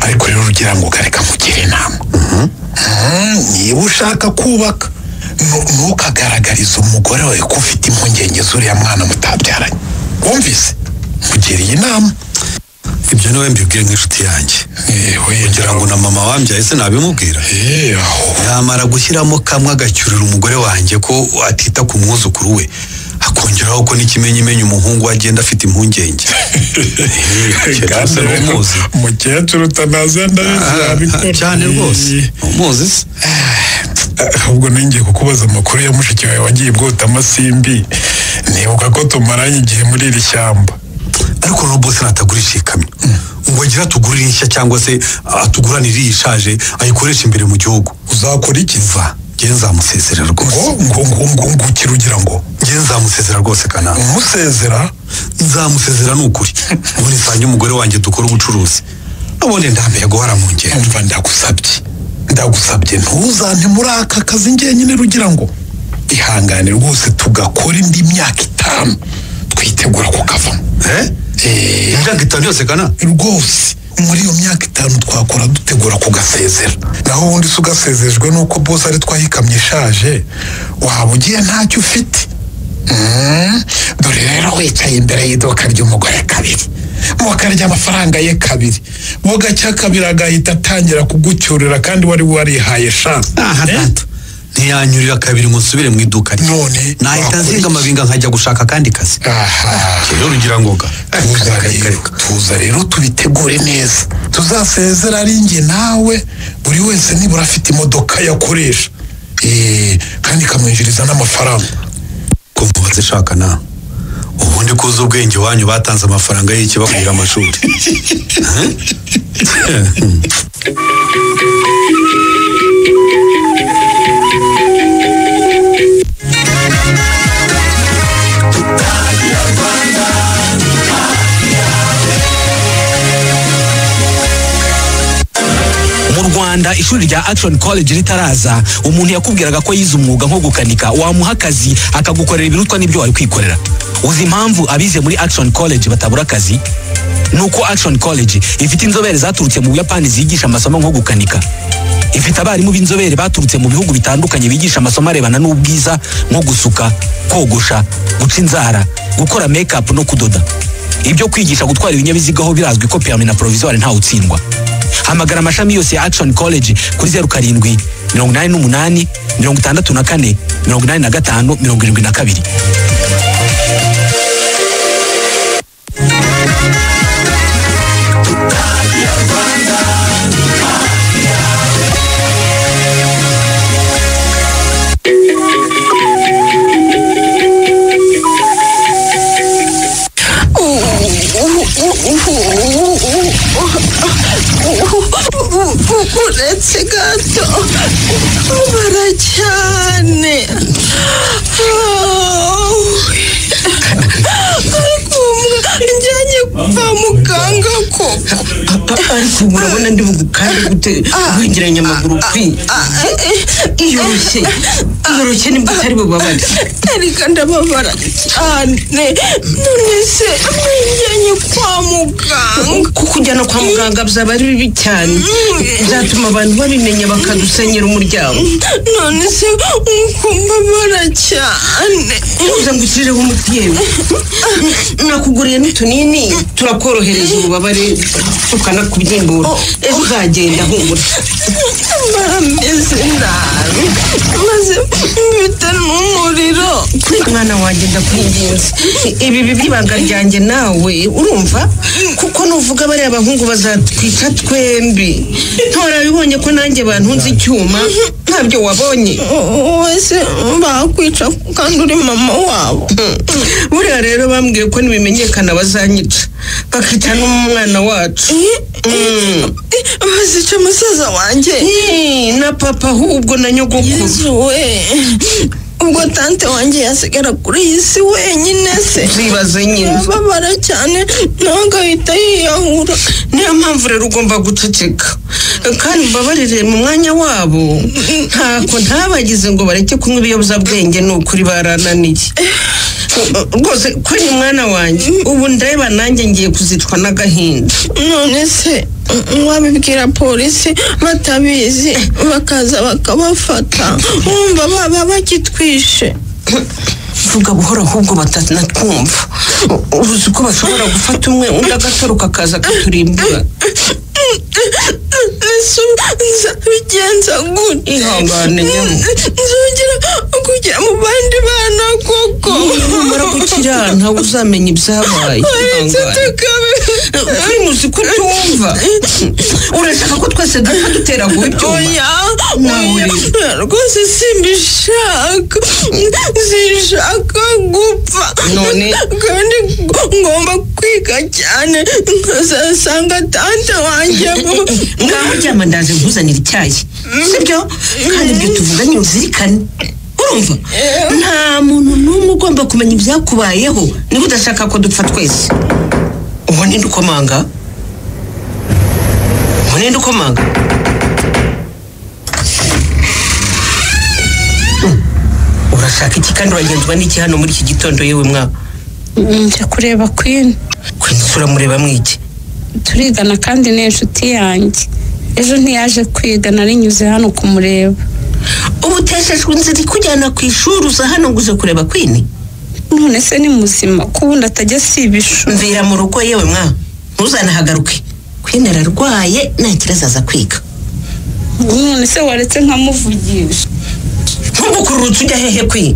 Ariko rero ugira ngo kareka mugire inama. Niba ushaka kubaka ntukagaragarize umugore wawe ko ufite impungenge z'uriya mwana mutabyaranye. Wumvise? Mugiriye inama. Ibyo niwe mbibwiye nk'inshuti yanjye. Kugira ngo na mama wambyaye se nabimubwira. Yamara gushyiramo kamwe agacyurira umugore wanjye ko atita ku mwuzukuru we. Akongeraho ko n'ikimenyimenyi umuhungu agenda afite impungenge. Umukecuru utanazi ndabizi yabikora. Cyane rwose. Umuzi se? Ahubwo ningiye kukubaza amakuru ya mushiki wawe wagiye bwota amasimbi. Nibuka ko tumaranye igihe muri iri shyamba. Ariko no boss natagurisha ikamyo. Ngo agira atugurire inshya cyangwa se atuguranire ishaje ayikoresha imbere mu gihugu. Uzakora iki? Va, nge nzamusezerera rwose. Ngo ukirugira ngo nge nzamusezera rwose kana. Umusezera? Nzamusezera nukuri. Ubundi nsange umugore wanjye dukora ubucuruzi. Ubundi ndambiye guhora mu ngendo. Umva ndagusabye. Ndagusabye ntuzante muri aka kazi njyenyine rugira ngo ihangane rwose tugakora indi myaka 5 twitegura kukavamo. Imyaka 5 yose kana? Rwose muri iyo myaka 5 twakora dutegura kugasezera. Naho ubundi se ugasezejwe nuko boss ari twahikamye ishaje waba ugiye ntacyo ufite. Dore rero wicaye imbere y'iduka ry'umugore kabiri. Mukarya amafaranga ye kabiri. Bugacya kabiri agahita atangira kugucyurira kandi wari warihaye sha. Aha tata. Ntiyanyurira kabiri ngo nsubire mu iduka rye. None nahita nzinga amabinga nkajya gushaka kandi kazi. Aha. Rero rugira ngoga. Tuza rero tubitegure neza. Tuzasezera ari njye nawe buri wese nibura afite imodoka yakoresha. Kandi ikamwinjiriza n'amafaranga. Ko mubatse shaka na. Ubundi kuza ubwenge wanyu batanze amafaranga y'iki bakugira amashuri. Mu Rwanda ishuri rya Action College ritaraza umuntu yakubwiraga ko yize umwuga nko gukanika wamuha akazi akagukorera ibirutwa n'ibyo wari kwikorera. Uzi impamvu abize muri Action College batabura akazi? Nuko Action College ifite inzobere zaturutse mu Buyapani zigisha amasomo nko gukanika. Ifite abarimu b'inzobere baturutse mu bihugu bitandukanye bigisha amasomo arebana n'ubwiza nko gusuka, kogosha, guca inzara, gukora make-up no kudoda. Ibyo kwigisha gutwara ibinyabiziga ho birazwi ko permis na provisoire nta utsindwa. Hamagara amashami yose ya Action College kuri 07 88 64 85 72. Uretse gato ubara cyane ariko njyanye kwa kwa muganga koko. Ariko ubu urabona ndi bugukande gute wegeranya amaguru kwi? Iyoroshye, iyoroshye nibwo utari bubabare. Erega ndababara cyane. None se mwijyanye kwa muganga? Kukujyana kwa muganga byaba ari bibi cyane, byatuma abantu babimenya bakadusenyera umuryango. None se uko mbabara cyane. Tuza ngushyirireho umuti yewe. Nakuguriye n'utunini turakorohereza ububabare tukanakubyimbura. Ejo uzagenda humura. Meze nabi maze mfite n'umuriro. Mwana wanjye ndakwinginze, ibi biba ibanga ryanjye nawe urumva, kuko nuvuga bariya abahungu bazatwica twembi. Ntorabibonye ko nanjye bantunze icyuma ntabyo wabonye. Wese bakwica kandi uri mama wabo. Buriya rero bambwiye ko nibimenyekana bazanyica, bakica n'umwana wacu. Bazica musaza wanjye na papa ahubwo na nyogokuru. Yesu we, ubwo tante wanjye yasigara kuri iyi si wenyine se? Zibaze nyine. Yababara cyane nawe agahita yiyahura. Niyo mpamvu rero ugomba guceceka kandi mbabarire mu mwanya wabo. Ntako ntabagize ngo bareke kunywa ibiyobyabwenge, ni ukuri barananiye rwose. Kuri mwana wanjye ubu ndeba nanjye ngiye kuzicwa n'agahinda. None se wabibwira polisi batabizi bakaza bakabafata, wumva baba bakitwishe? Vuga buhoro ahubwo batanatwumva. Uzi ko bashobora gufata umwe undi agatoroka akaza akaturimbura. Ese nzabigenza gute? Ihangane nyamu. Nzongera kujya mu bandi bana koko? Numara gukira ntawe uzamenya ibyabaye. Ihangane. Uzi ko utumva. Urashaka ko twese dupfa duteraguwe ibyuma? Oya, oya, rwose simbishaka. Sinshaka gupfa. None kandi ngomba kwiga cyane nkazasanga tante wanjye. Ngaho ryama ndaje nkuzanira icyayi, sibyo? Kandi ibyo tuvuganye uzirikane, urumva? Nta muntu n'umwe ugomba kumenya ibyakubayeho niba udashaka ko dupfa twese. Uwo ninde ukomanga? Uwo ninde ukomanga? Urashaka iki kandi uragenzwa n'iki hano muri iki gitondo yewe mwa? Njya kureba Queen. Queen uramureba mwiki? Turigana kandi ni inshuti yanjye. Ejo ntiyaje kwiga narinyuze hano kumureba. Ubu uteshejwe inzira ikujyana ku ishuri uza hano ngo uze kureba Queen? None se ni muzima ko ubundi atajya asiba ishuri? Mvira mu rugo yewe mwa, ntuzanahagaruke. Queen ararwaye ntakira azaza kwiga. None se waretse nkamuvugisha? Ntugukururutse ujya hehe Queen?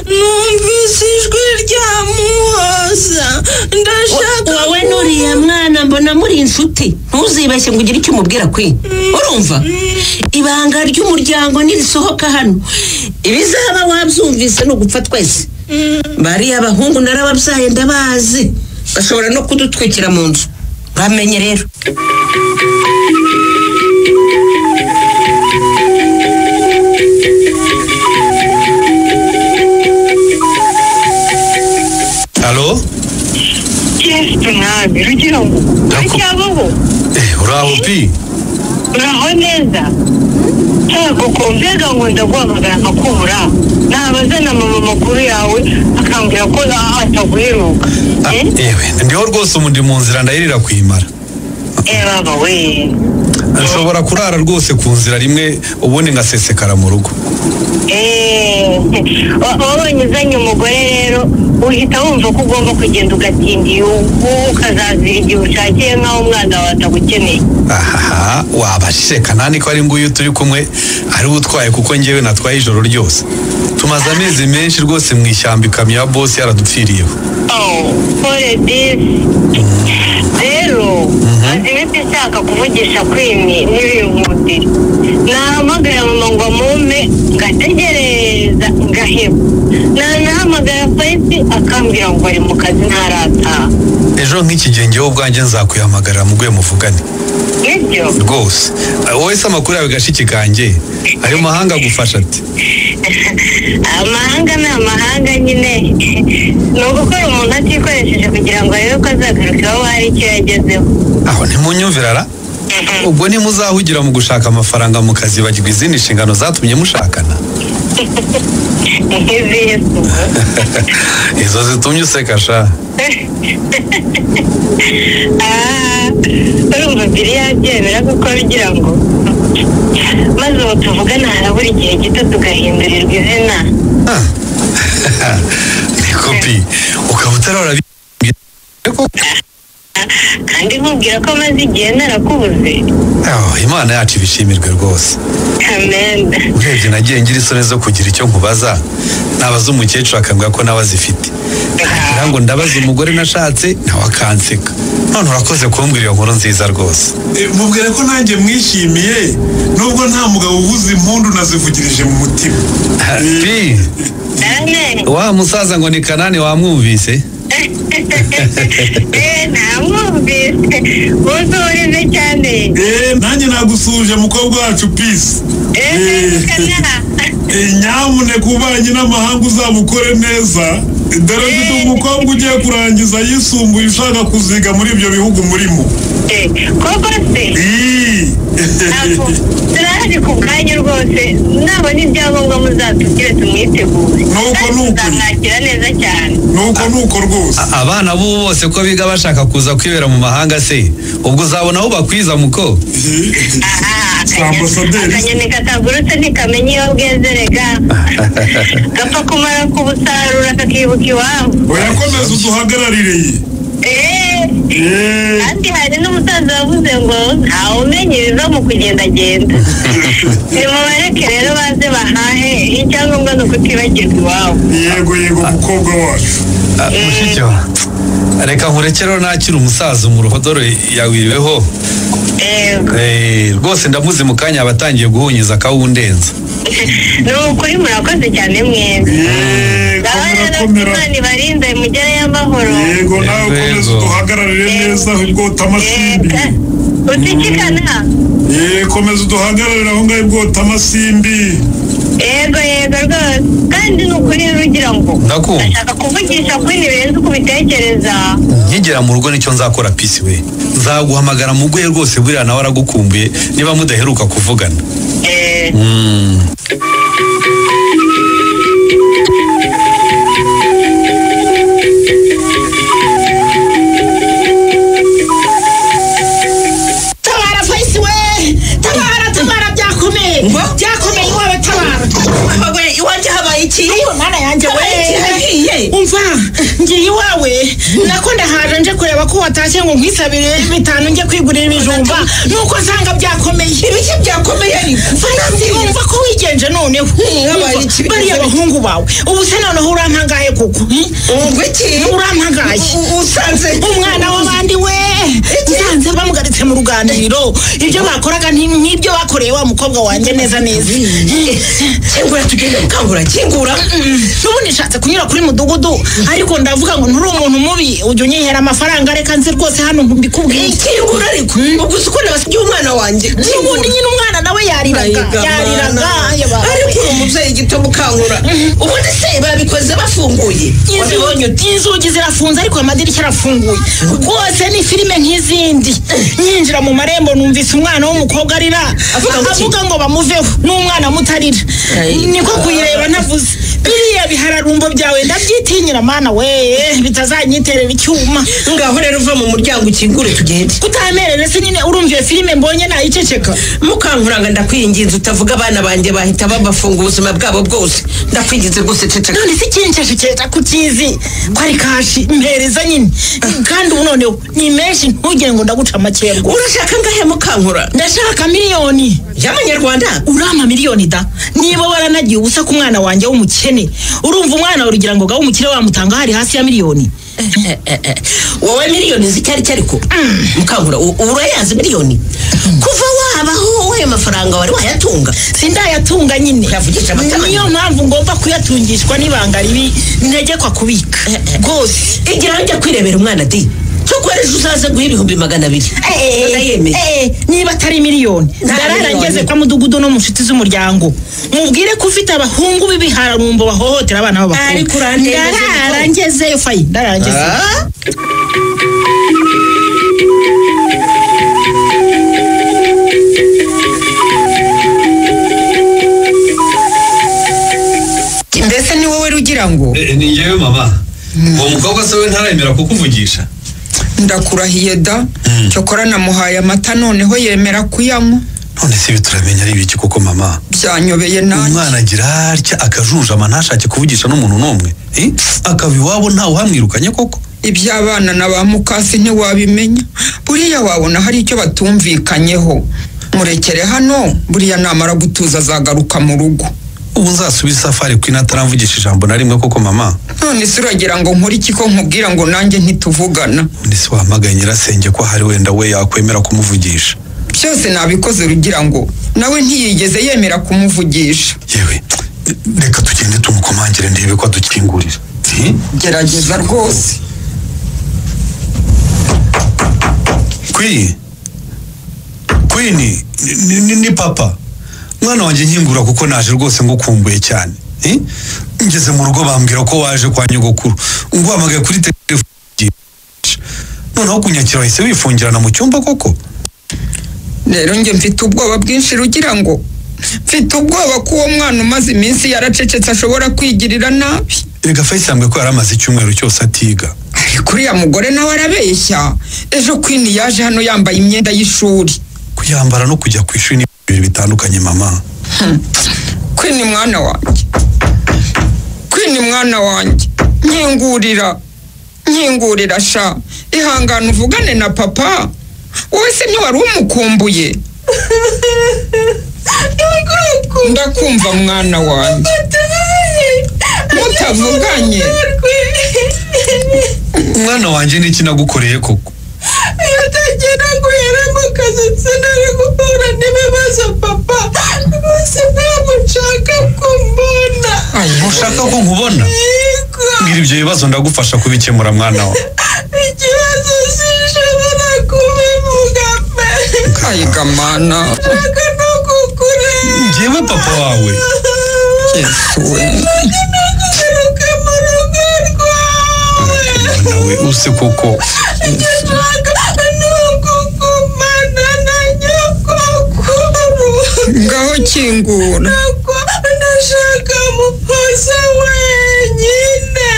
Numvise ijwi rya Muhoza ndashaka. Wowe nuriya mwana mbona muri inshuti, ntuzibeshye ngo ugire icyo umubwira Queen. Urumva? Ibanga ry'umuryango nirisohoka hano, ibizaba wabyumvise ni ugupfa twese. Bariya abahungu narababyaye ndabazi, bashobora no kudutwikira mu nzu. Bamenye rero. Alo? Yes, mwami Rugira ngo uracyabaho? Uraho pi? Uraho neza? Ntabwo mbega ngo ndaguhamagara nkakubura, nabaza na mama amakuru yawe akambwira ko ataguheruka. Ewe ndiho rwose ubu ndi mu nzira ndayirira kuyimara. Baba we, nshobora kurara rwose ku nzira rimwe ubundi ngasesekara mu rugo. Wabonye uzanye umugore rero uhita wumva ko ugomba kugenda ugatinda iyo ukazazira igihe ushakiye nk'aho umwana wawe atagukeneye. Ahaha, wabashije kanani ko ari nguyu turi kumwe ari utwaye, kuko njyewe natwaye ijoro ryose. Tumaze amezi menshi rwose mu ishyamba ikamyo ya boss yaradupfiriyeho. Pole disi. Rero maze iminsi nshaka kuvugisha Queen ntibinkundire. Nahamagara mama ngo amume ngategereza ngaheba. Nanahamagara Faisi akambwira ngo ari mu kazi ntarataha. Ejo nk'iki gihe njyewe ubwanjye nzakuyahamagarira muguye muvugane. Nibyo? Rwose. Wowe se amakuru yawe gashiki kanjye, ayo mahanga agufasha ati? Amahanga ni amahanga nyine, ni ugukora umuntu atikoresheje kugira ngo arebe ko azagaruka iwabo hari icyo yagezeho. Aho ntimunyumvira ra? Ubwo ntimuzahugira mu gushaka amafaranga mukazibagirwa izindi nshingano zatumye mushakana? Nk'izihe? Izo zitumye useka sha. Urumva biri yabyemera kuko bigira ngo maze ubu tuvugana harabura igihe gito tugahindurirwa izina. Ni kopi ukaba utarora kandi nkubwira ko maze igihe narakubuze. Imana yacu ibishimirwe rwose. Amen. Urebye nagiye ngira isoni zo kugira icyo nkubaza, nabaza umukecuru akambwira ko nawe azifite, nagira ngo ndabaza umugore nashatse nawe akanseka. None urakoze kumbwira iyo nkuru nziza rwose. Mubwire ko nanjye mwishimiye nubwo nta mugabo uvuze impundu nazivugirije mu mutima. Pi wa musaza ngo ni Kanani wamwumvise? Namwumvise usuhurize cyane. Nanjye nagusuje mukobwa wacu Peace. Nyamuneka ubanye n'amahanga uzamukore neza, dore mfite umukobwa ugiye kurangiza yisumbuye ushaka kuziga muri ibyo bihugu murimo. Koko se? Turaje ku bwanyu rwose, nabona ibyangombwa muzatubwire tumwitegure. Nuko nuko tuzamwakira neza cyane. Nuko nuko rwose. Abana b'ubu bose ko biga bashaka kuza kwibera mu mahanga se, ubwo uzabona aho bakwiza muko? Akanyoni katagurutse ntikamenya iyo bweze rega, gapfa kumara kubusarura kakibuka iwabo. Oya komeza uduhagararire. Kandi hari n'umusaza wavuze ngo ntawe umenya ibiva mu kugendagenda. Nimubareke rero baze bahahe, icyangombwa ni ukutibagirwa iwabo. Yego yego mukobwa wacu. Mushiki wa, reka nkurekere nakira umusaza umuruhodoro yawiriweho. Rwose ndamuzi mu kanya abatangiye guhunyiza akawundenza. Ni ukuri murakoze cyane mwembi. Imana ibarinde mugereyo amahoro. Yego nawe ukomeze uduhagararire neza ubwota amasimbi. Utikikana. Komeza uduhagararire aho ngaho ubwota amasimbi. Yego yego rwose, kandi ni ukuri rugira ngo ndashaka kuvugisha kuri birenze uko ubitekereza. Nkigera mu rugo nicyo nzakora Peace we, nzaguhamagara muguhe rwose, buriya nawe aragukumbuye niba mudaheruka kuvugana. Tabara Faisi we, tabara tabara byakomeye byakomeye iwawe tabara. We iwanjye habaye iki? Ayo mana yanjye we, umva ngiye iwawe nako ndahaje nje kureba ko watashye ngo nkwisabire 5 njye kwigurira ibijumba, nuko nsanga byakomeye. Ibiki byakomeye ariko? Faisi umva ko wigenje noneho bariya bahungu bawe ubu se noneho urampangaye koko? Iki urampangaye usanze umwana w'abandi we, nsanze bamugaritse mu ruganiriro, ibyo bakoraga nk'ibyo bakoreye wa mukobwa wanjye neza neza. Kingura tugende mukangura, kingura. N'ubundi nshatse kunyura kuri mudugudu ariko ndavuga ngo nturi umuntu mubi ujya unyihera amafaranga, reka nzi rwose hano mbikubwiye. Kingura ariko ubwo uzi ko nabasigiye umwana wanjye. N'ubundi nyine umwana nawe yariraga yariraga. Ariko uri umubyeyi gito mukangura, ubundi se babikoze bafunguye? Inzugi zirafunze ariko amadirishya arafunguye rwose, ni filime nk'izindi. Nyinjira mu marembo numvise umwana w'umukobwa arira avuga ngo bamuveho, n'umwana mutarira, niko kuyireba navuze biriya bihararumbo byawe ndabyitinyira mana we, bitazanyiterera icyuma. Ngaho rero uva mu muryango ukingure tugende. Kutamerere se nyine urumva iyo filime mbonye nayiceceka. Mukankuranga ndakwinginze utavuga abana banjye bahita babafunga ubuzima bwabo bwose, ndakwinginze rwose ceceka. None se kinshashiketa kukizi ko ari kashi mpereza nyine, kandi ubu noneho ni menshi ntugire ngo ndaguca make rwose. Urashaka ngahe mukankura? Ndashaka miliyoni y'amanyarwanda. Urampa miliyoni da? Niba waranagiye ubusa ku mwana wanjye w'umukene, urumva umwana wawe ugira ngo gawe umukire wamutanga hari hasi ya miliyoni. Wowe miliyoni zicyari cyariko mukangura urayazi miliyoni? Kuva wabaho ayo mafaranga wari wayatunga? Sindayatunga nyine, niyo mpamvu ngomba kuyatungishwa n'ibanga ribi ntegekwa kubika rwose. Igira njya kwirebera umwana di cyo Cyakora ejo uzaze guha 200,000. Ndayemeye. Niba atari miliyoni ndarara ngeze kwa mudugudu no mu nshuti z'umuryango, mubwire ko ufite abahungu b'ibihararumbo bahohotera abana b'abakobwa. Ariko urandengeje. Ndarara ngezeyo Fayi, ndarara ngezeyo. Mbese ni wowe Rugira ngo? Ni njyewe mama. Uwo mukobwa se we ntaremera kukuvugisha? Ndakurahiye da, cyokora namuhaye amata noneho yemera kuyanywa. None se bituramenya ari ibiki koko mama? Byanyobeye nanjye. Umwana agira atya akajunjama ntashake kuvugisha n'umuntu n'umwe. Akava iwabo ntawe uhamwirukanye koko? Iby'abana na ba mukasi ntiwabimenya. Buriya wabona hari icyo batumvikanyeho. Murekere hano, buriya namara gutuza azagaruka mu rugo. Ubu nzasubiza Safari Queen ataramvugisha ijambo na rimwe koko mama? None se uragira ngo nkore iki ko nkubwira ngo nanjye ntituvugana? None se wahamagaye nyirasenge ko hari wenda we yakwemera kumuvugisha? Byose nabikoze Rugira ngo nawe ntiyigeze yemera kumuvugisha. Yewe, reka tugende tumukomangire ndebe ko adukingurira. Gerageza rwose. Queen, ni papa. Mwana wanjye nkingura kuko naje rwose ngukumbuye cyane. Ngeze mu rugo bambwira ko waje kwa nyogokuru, nguhamagaye kuri telefone, noneho kunyakira wahise wifungirana mu cyumba koko? Rero njye mfite ubwoba bwinshi Rugira ngo, mfite ubwoba ko uwo mwana umaze iminsi yaracecetse ashobora kwigirira nabi. Erega Faisal yambwiye ko yari amaze icyumweru cyose atiga. Ariko uriya mugore nawe arabeshya. Ejo Queen yaje hano yambaye imyenda y'ishuri. Kuyambara no kujya ku ishuri ni ibintu bitandukanye mama. Queen mwana wanjye, Queen mwana wanjye, nkingurira, nkingurira sha, ihangane uvugane na papa. Wowe se ntiwari umukumbuye? Ndakumva mwana wanjye. Mutavuganye. Mwana wanjye niki nagukoreye koko? Utagira ngo yaramukaze sinari guhura n'ibibazo papa. Rwose ntabwo nshaka kumbona. Ntushaka ko nkubona? Mbwira ibyo bibazo ndagufasha kubikemura mwana wa. Ikibazo sinshobora kubivuga pe. Ayigamana. Nshaka no kukureba. Njyewe papa wawe. Yesu we. Nshaka no kugaruka mu rugo rwawe. Nawe use koko. Ngaho kingura. Ndashaka Muhoza wenyine.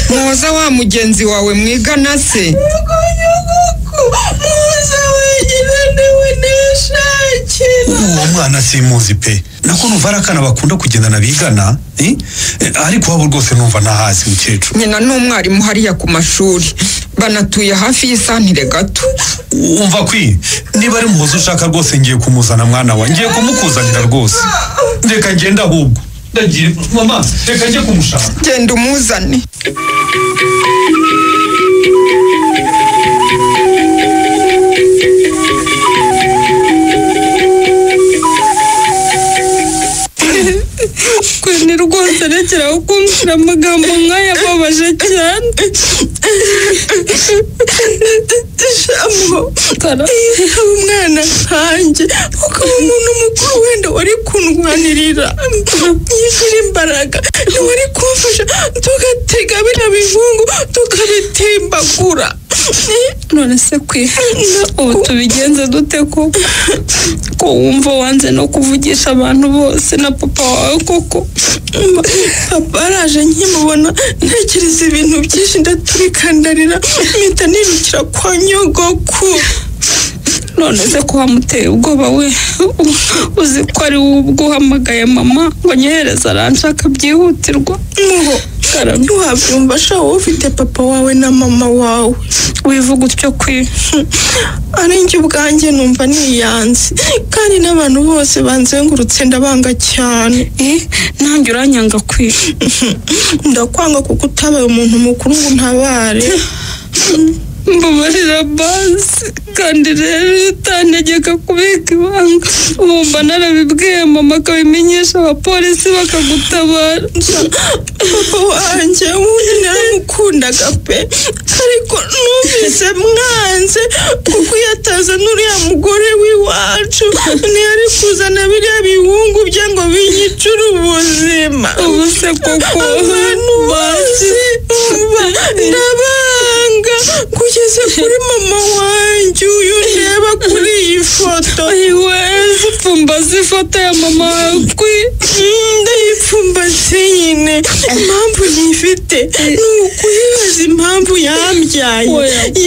Muhoza wa mugenzi wawe mwigana se? Muhoza wenyine niwe nishakira. Uwo mwana simuzi pe. Nako numva ari akana bakunda kugendana bigana, ariko wabo rwose numva ntahazi mukecuru. Nyina ni umwarimu hariya ku mashuri, banatuye hafi y'isantire gato. Umva kwi, niba ari Muhoza ushaka rwose ngiye kumuzana mwana wa, ngiye kumukuzanira rwose. Reka ngende ahubwo. Ndagiye mama, reka njye kumushaka. Genda umuzane. Queen rwose rekera kumbwira amagambo nk'aya ababaje cyane. Shamo, umwana nkanjye ukaba umuntu mukuru wenda wari kundwanirira yishyira imbaraga wari kumfasha tugatega biriya bihungu tukabitimbagura. None se kwi, ubu tubigenze dute koko? Ko wumva wanze no kuvugisha abantu bose na papa wawe koko? Papa araje nkimubona ntekereza ibintu byinshi ndaturikandarira mpita nirukira kwa nyogokuru. None se ko wamuteye ubwoba we? Uzi ko ari wowe ubwo uhamagaye mama ngo nyohereze aranshaka byihutirwa. Muho, ntiwabyumva sha, wowe ufite papa wawe na mama wawe. Wivuga utyo kwi? Ari njye ubwanjye numva niyanze, kandi n'abantu bose banzengurutse ndabanga cyane. Nanjye uranyanga kwi? Ndakwanga kuko utabaye umuntu mukuru ngo untabare. Mbabarira basi, kandi rero utantegeka kubika ibanga, wumva narabibwiye mama akabimenyesha abapolisi bakagutabara. Papa wanjye ubundi naramukundaga pe, ariko numvise mwanze kuko iyo ataza n'uriya mugore w'iwacu ntiyari kuzana biriya bihungu bye ngo binyicure ubuzima. Ubu se koko abantu bose ndabanga kugeza kuri mama wanjye uyu ndeba kuri iyi foto. Iwe zipfumbaze ifoto ya mama wawe kwi? Ndayipfumbase nyine, impamvu nyifite ni ukuyibaza impamvu yambyaye,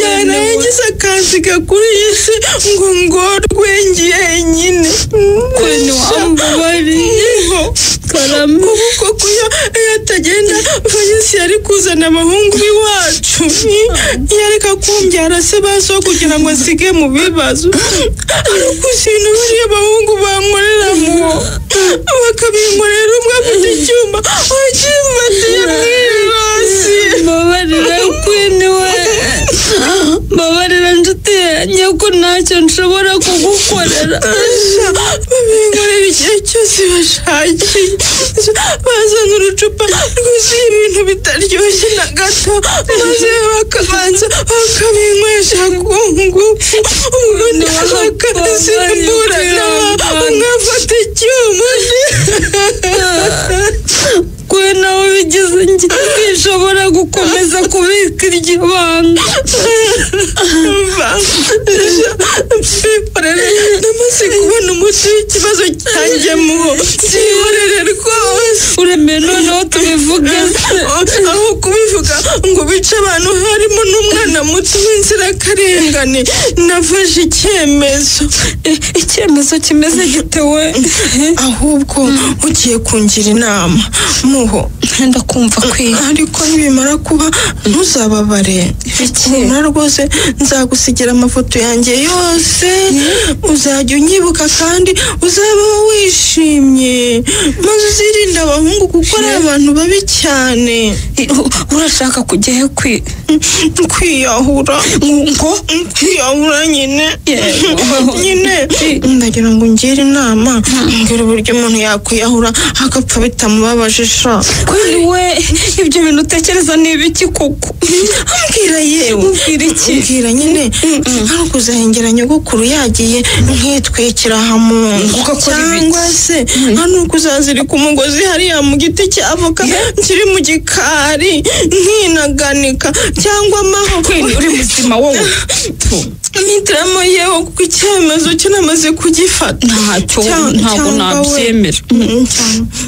yarangiza akansiga kuri iyi si ngo ngorwe njyenyine. Kwini wambabariye. Karame. Ubu koko iyo atagenda Fayisi yari kuzana abahungu b'iwacu, yareka kumbyara se baso kugira ngo asige mu bibazo. Ariko ikintu bariya bahungu bankorera mu bakabinkorera umwe afite icyuma akimfatiye mu ijosi. Mbabarira Kwini we, mbabarira nshuti yanjye ko ntacyo nshobora kugukorera. Babinkorera igihe cyose bashakiye, bazana urucupa rwuzuye ibintu bitaryoshye na gato, maze bakabanza bakabinywesha ku ngufu, ubundi bakasimburana umwe afata icyuma. Kwe nawe bigize njye sinshobora gukomeza kubika iryo banga. Mbikorere, ndamaze kubona umuti w'ikibazo cyanjye muho, byihorere rwose. Uremeye noneho tubivuge se? Aho kubivuga ngo bice abantu harimo n'umwana muto w'inzirakarengane, nafashe icyemezo. Icyemezo kimeze gite we? Ahubwo ugiye kungira inama muho. Ndakumva kwi. Ariko nibimara kuba ntuzababare. Humura rwose, nzagusigira amafoto yanjye yose, uzajya unyibuka kandi uzabaho wishimye, maze uzirinde abahungu kuko ari abantu babi cyane. Urashaka kujya he kwi? Kwiyahura. Ngo kwiyahura nyine. Nyine ndagira ngo ungire inama, mbwira uburyo umuntu yakwiyahura agapfa bitamubabaje sha. Kwini we, ibyo bintu utekereza ni ibiki koko? Mbwira yewe. Mbwira iki? Mbwira nyine, hano kuzahengera nyogokuru yagiye nkitwikira aha mu nzu, cyangwa se hano kuzazirika umugozi hariya mu giti cya avoka kiri mu gikari nkinaganika, cyangwa amaho. Kwini uri muzima wowe? Mpitiramo yewe, kuko icyemezo cyo namaze kugifata. Ntacyo, ntabwo nabyemera.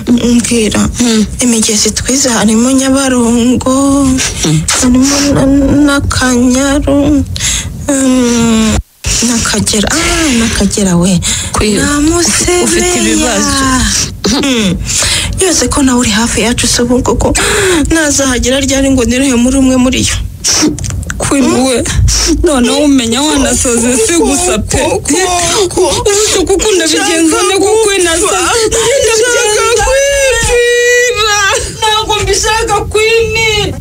Mbwira, imigezi twize harimo Nyabarongo, harimo n'Akanyaru, n'Akagera. N'Akagera we. Namusebeya. Ufite ibibazo. Yose ko nawe uri hafi yacu se ubu koko nazahagera ryari ngo nirohe muri umwe muri yo? Kwini we, noneho umenya wanasaze si gusa pe. Ubu kuko ndabigenza ne kuko nasaze. Ndashaka kwipfira. Ntabwo mbishaka Kwini.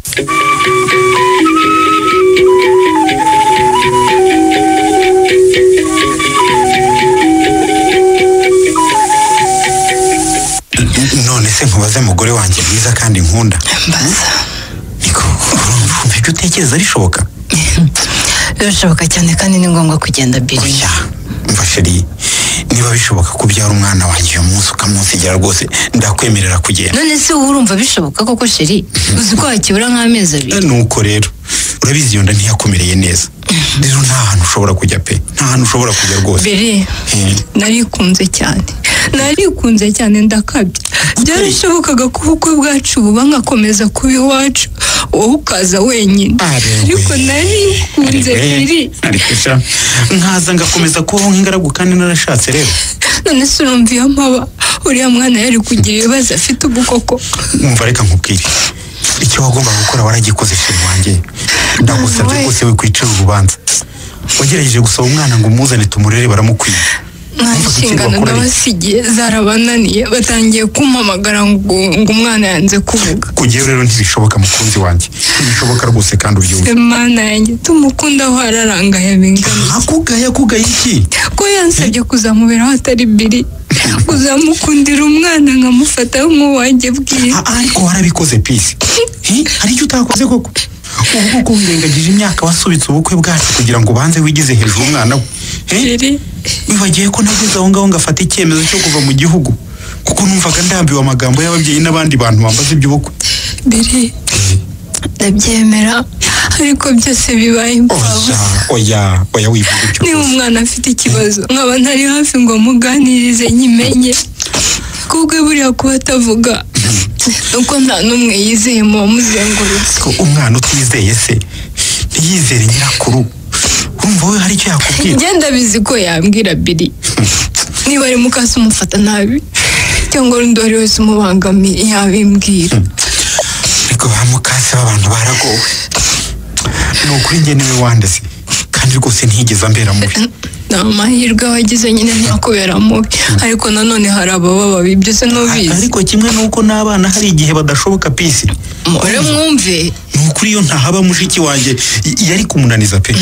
None se nkubaze mugore wanjye mwiza kandi nkunda. Mbaza. Niko urumva ibyo utekereza rishoboka? Birashoboka cyane kandi ni ngombwa kugenda Biri. Oya, umva sheri, niba bishoboka kubyara umwana wanjye uyu munsi ukamunsigira rwose ndakwemerera kugenda. None se wowe urumva bishoboka koko sheri? Uzi ko hakibura nk'amezi abiri. Nuko rero urabizi iyo nda ntiyakomereye neza, rero nta hantu ushobora kujya pe, nta hantu ushobora kujya rwose. Biri, narikunze cyane, narikunze cyane ndakabya. Byarashobokaga ko ubukwe bwacu buba nkakomeza kuba iwacu, wowe ukaza wenyine, ariko narikunze Biri. Ariko sha nkaza ngakomeza kubaho nk'ingaragu kandi narashatse rero. None se urumva iyo mpaba uriya mwana yari kugira ibibazo afite ubu koko? Umva reka nkubwire, icyo wagombaga gukora waragikoze sheri wanjye. Ndagusabye rwose wikwicira urubanza. Wagerageje gusaba umwana ngo umuzane tumurere baramukwiye. Nta inshingano nabasigiye zarabananiye, batangiye kumpamagara ngo umwana yanze kuvuga. Kugira rero ntibishoboka mukunzi wanjye, ntibishoboka rwose kandi ubyumve. Mana yanjye tumukunda aho ararangaye bingana. Akugaya iki? Ko yansabye kuzamuberaho atari Biri, kuzamukundira umwana nkamufata nk'uwanjye bwite. Ariko warabikoze Peace. Hari icyo utakoze koko? Ubu koko wirengagije imyaka wasubitse ubukwe bwacu kugira ngo ubanze wigize hejuru umwana we. Wibagiwe ko nageze aho ngaho ngafata icyemezo cyo kuva mu gihugu kuko numvaga ndambiwe amagambo y'ababyeyi n'abandi bantu bambaza iby'ubukwe. Biri ndabyemera ariko byose bibaye imfabusa. Oya oya wivuga icyo. Niba umwana afite ikibazo nkaba ntari hafi ngo muganirize nyimenye, kubwe buriya kuba atavuga nuko nta n'umwe yizeye mu bamuzengurutse. Umwana utizeye se ntiyizere nyirakuru, urumva we hari icyo yakubwira? Njye ndabizi ko yambwira Biri, niba ari mukase umufata nabi cyangwa undi uwo ari wese umubangamiye yabimbwira. Ariko ba mukase b'abantu baragowe, ni ukuri njye niwe wandeze kandi rwose ntiyigeze ambera mubi. Ni amahirwe wagize nyine ntakubera mubi, ariko nanone hari ababa babi byose ntubizi. Ariko kimwe nuko n'abana hari igihe badashoboka Peace. Mure mwumve. Ni ukuri iyo ntahaba mushiki wanjye yari kumunaniza pe,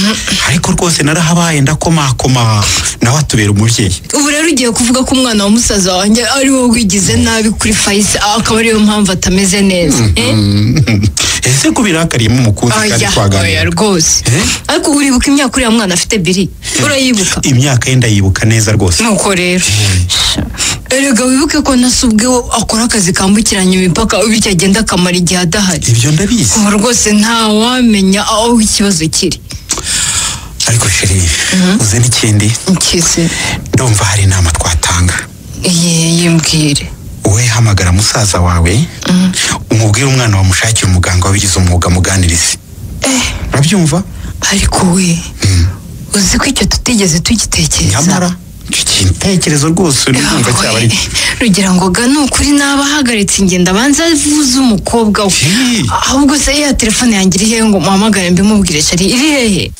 ariko rwose narahabaye ndakomakoma nawe atubera umubyeyi. Ubu rero ugiye kuvuga ko umwana wa musaza wanjye ari wowe wigize nabi kuri Faisa, akaba ariyo mpamvu atameze neza. Ese ko birakariyemo umukunzi kandi twaganira? Oya rwose. Ariko uribuka imyaka uriya mwana afite Biri? Urayibuka? Imyaka ye ndayibuka neza rwose. Nuko rero erega wibuke ko nasubwe akora akazi kambukiranya imipaka, bityo agenda akamara igihe adahari. Ibyo ndabizi. Ubu rwose ntawamenya aho ikibazo kiri. Ariko sheri, uze n'ikindi. Ikise? Ndumva hari inama twatanga. Yimbwire. Wowe hamagara musaza wawe, umubwire umwana wamushakira umuganga wabigize umwuga muganirize. Urabyumva? Ariko we uzi ko icyo tutigeze tugitekereza. Nyamara igitekerezo rwose urumva cyaba ari rugira ngo ga ni ukuri nabahagaritse ingendo abanza avuze umukobwa we. Ahubwo se ya telefone yanjye iri hehe ngo muhamagare mbimubwire? Shari iri hehe?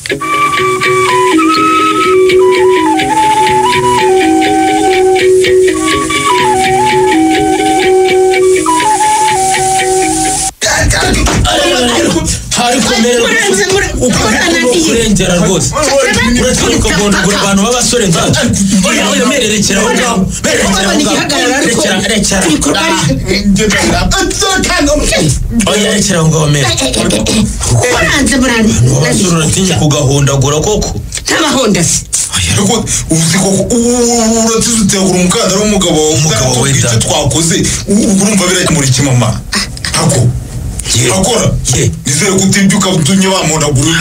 Kurengera rwose uraturuka kugondagura abantu b'abasore nkatwe. Oya oya mererekera aho ngaho, mererekera aho ngaho, rekera oya rekera aho ngaho mere. Abasore uratinya kugahondagura koko? Ntabahonda se. Uzi koko uratiza utegura umukandara w'umugabo wawe icyo twakoze urumva birakemura iki mama? Hako akora nizere ko utibyuka utumye bamondagura.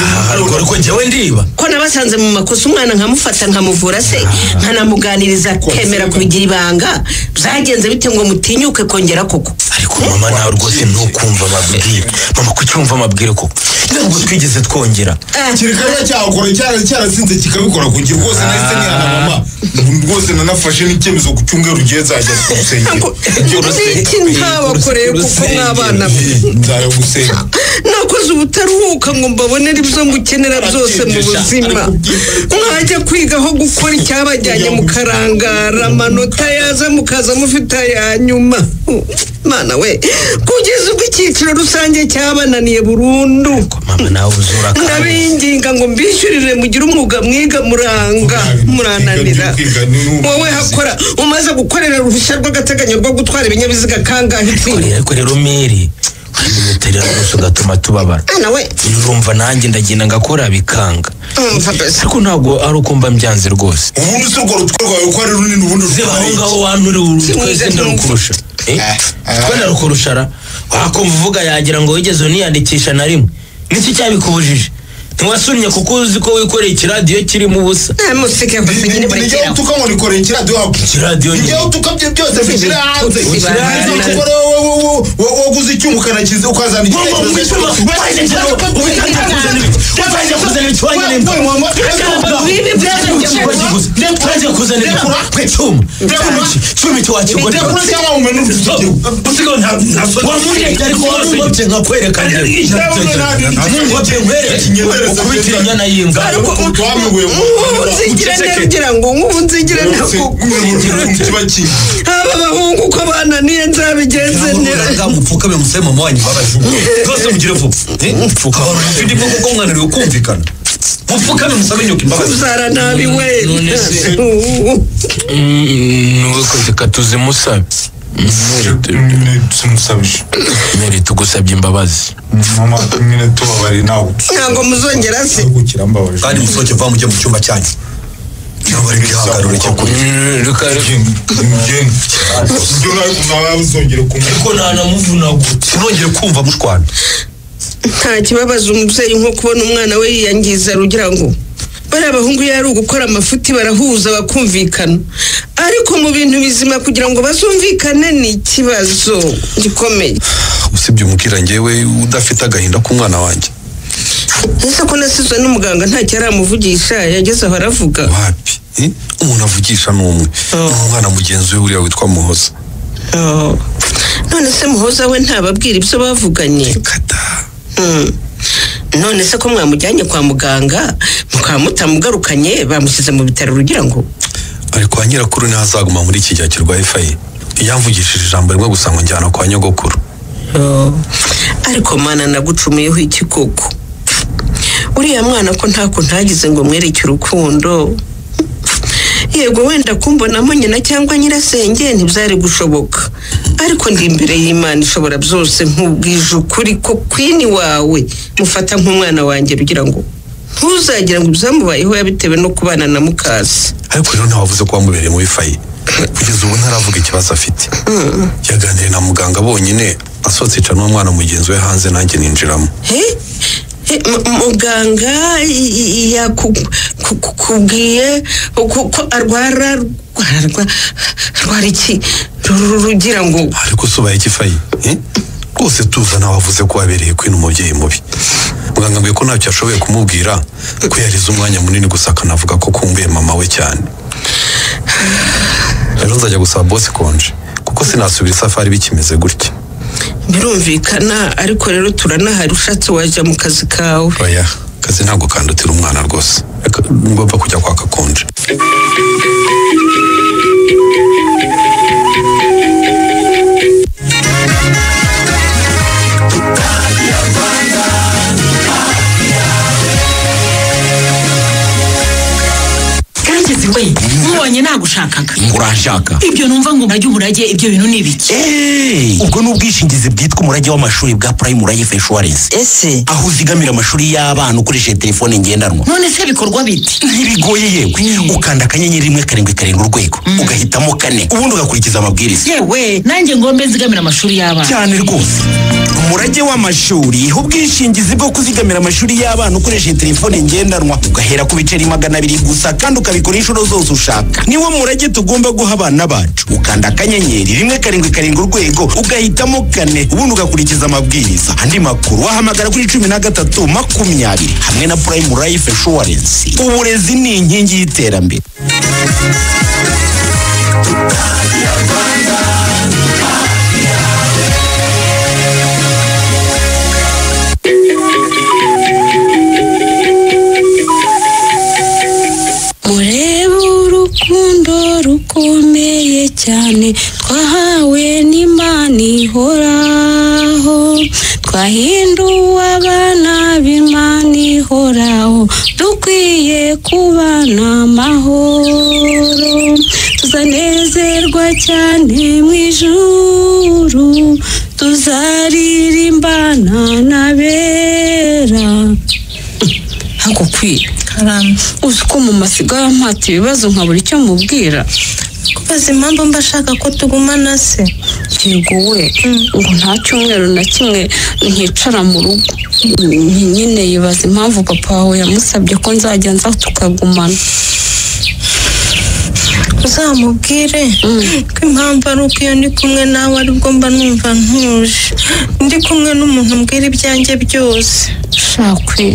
Ariko njyewe ndiba ko nabasanze mu makosa umwana nkamufata nkamuvura se nkanamuganiriza akemera kubigira ibanga, byagenze bite ngo mutinyuke kongera koko? Ariko mama nawe rwose ntukumva amabwire. Mama kuki wumva amabwire koko? Ntabwo twigeze twongera. Kereka cyakora cyarasinze kikabikora kugira rwose nahise nihana mama. Rwose nanafashe n'icyemezo ku cyumweru ugiye nzajya gusengera. Iki ntabakoreye kuko mwabana nzajya gusenga. Nakoze ubutaruhuka ngo mbabonere ibyo mukenera byose mu buzima. Mwajya kwiga aho gukora icyabajyanye mukarangara, amanota yaza mukaza mufite aya nyuma. Mana we, kugeza ubwo icyiciro rusange cyabananiye burundu. Mama nawe uzura kandi. Ndabinginga ngo mbishyurire mugire umwuga mwiga muranga murananira. Wowe hakora umaze gukorera uruhushya rw'agateganyo rwo gutwara ibinyabiziga kangahe? Ariko rero Mary uramenyeterera rwose ugatuma tubabara. Nawe urumva nanjye ndagenda ngakora bikanga. Ariko ntabwo ari uko mba mbyanze rwose. Ubundi si urwo rutwe rwawe ko ari runini ubundi rutwaye. Aho ngaho wantu twese ndarukurusha. Twe ndarukurushara. Wakumva uvuga yagira ngo wigeze uniyandikisha na rimwe. Niki cyabikubujije? Ntiwasunnye kuko uzi ko wikoreye ikiradiyo kirimo ubusa. Musike gusa nyine murekera. Nijya utuka ngo nikoreye ikiradiyo wako. Ikiradiyo nyine. Nijya utuka byo byose bishyira hanze. Waguze icyuma ukanakiza ukazana igitekerezo. Watangiye kuzana ibiki? Watangiye kuzana ibiki? Nanjye kuzanira kwe cyuma. Cyuma icyo wakigore. Wamureke ariko wamureke nkakwereka njye. Ukubitira inyana y'imbwa. Nzigira ngira ngo nk'ubu nzigira aba bahungu uko bananiye nzabigenze neza. Mupfukame musabe mama wanyu imbabazi. Rwose mugire vuba. Mupfukame. Ndimo kuko mwananiwe kumvikana. Mupfukame musabe nyoko imbabazi. Kubyara nabi we. None se nuko reka tuzimusabe. Meri tugusabye imbabazi. Mama nyine tubabari nawe. Ntabwo muzongera se. Kandi musohoke vuba mujye mu cyumba cyanyu. Sinongere kumva mushwana. Nta kibabaza umubyeyi nko kubona umwana we yiyangiza rugira ngo bari abahungu yari ugukora amafuti barahuza bakumvikana, ariko mu bintu bizima kugira ngo bazumvikane ni ikibazo gikomeye. Usibye umubwira njyewe udafite agahinda k'umwana wanjye. Ese ko nasizwe n'umuganga ntacyo aramuvugisha yageze aho aravuga? Wapi? Umuntu avugisha ni umwe. Umwana mugenzi we uriya witwa Muhoza. None se Muhoza we ntababwira ibyo bavuganye? None se ko mwamujyanye kwa muganga mukaba mutamugarukanye bamushyize mu bitaro rugira ngo? Ariko kwa nyirakuru ntazaguma muri iki gihe kirwaye fayi. Yamvugishije ijambo rimwe gusa ngo njyana kwa nyogokuru. Ariko mana nagucumuyeho iki koko? Uriya mwana ko ntako ntagize ngo mwereke urukundo. Yego wenda kumbonamo nyina cyangwa nyirasenge ntibyari gushoboka, ariko ndi imbere y'Imana ishobora byose nkubwije ukuri ko kwini wawe mufata nk'umwana wanjye rugira ngo ntuzagira ngo ibyamubayeho yabitewe no kubana na mukase. Ariko rero ntawavuze ko wamubereye muri fayi. Kugeza ubu ntaravuga ikibazo afite. Yaganiriye na muganga bonyine asohotse yica n'umwana mugenzi we hanze nanjye ninjiramo. Muganga yakubwiye ko arwara iki rugira ngo? Ariko usubaye iki fayi? Rwose tuza nawe wavuze ko wabereye kwino umubyeyi mubi. Muganga ambwiye ko ntacyo ashoboye kumubwira, ko yarize umwanya munini gusa akanavuga ko kumbuye mama we cyane. Rero nzajya gusaba boss konje kuko sinasubira isafari bikimeze gutya. Birumvikana, ariko rero turanahari ushatse wajya mu kazi kawe. Oya, kazi ntabwo kandutira umwana rwose. Ngomba kujya kwaka konje. Karangezi we, mubonye nagushakaga. Uranshaka. Ibyo numva ngo umurage umurage ibyo bintu ni ibiki? Ubwo ni ubwishingizi bwitwa umurage w'amashuri bwa Prime Life Insurance. Ese aho uzigamira amashuri y'abana ukoresheje telefone ngendanwa. None se bikorwa bite? Ntibigoye yewe. Ukanda *177 urwego, ugahitamo 4, ubundi ugakurikiza amabwiriza. Yewe, nanjye ngombe nzigamira amashuri y'abana. Cyane rwose. Umurage w'amashuri, ubwishingizi bwo kuzigamira amashuri y'abana ukoresheje telefone ngendanwa, ugahera ku biceri 200 gusa kandi ukabikora inshuro zose ushaka. Niwo murage tugomba guha abana bacu. Ukanda *177 urwego, ugahitamo 4, ubundi ugakurikiza amabwiriza. Andi makuru wahamagara kuri 1320 hamwe na Prime Life Insurance. Uburezi ni inkingi y'iterambere. Murebe urukundo rukomeye cyane twahawe n'Imana ihoraho, twahinduwe abana b'Imana ihoraho, dukwiye kubana amahoro, tuzanezerwa cyane mu ijuru, tuzaririmbana n'abera. Hakukwiye uzi ko mu masiga yampata ibibazo nkabura icyo mubwira. Kubaza impamvu mba ashaka ko tugumana se? Yego we, ngo nta cyumweru na kimwe nkicara mu rugo. Nyine yibaza impamvu papa wawe yamusabye ko nzajya nza tukagumana. Uzamubwire ko impamvu ari uko iyo ndi kumwe nawe aribwo mba numva ntuje, ndi kumwe n'umuntu mbwira ibyanjye byose. Shakwe,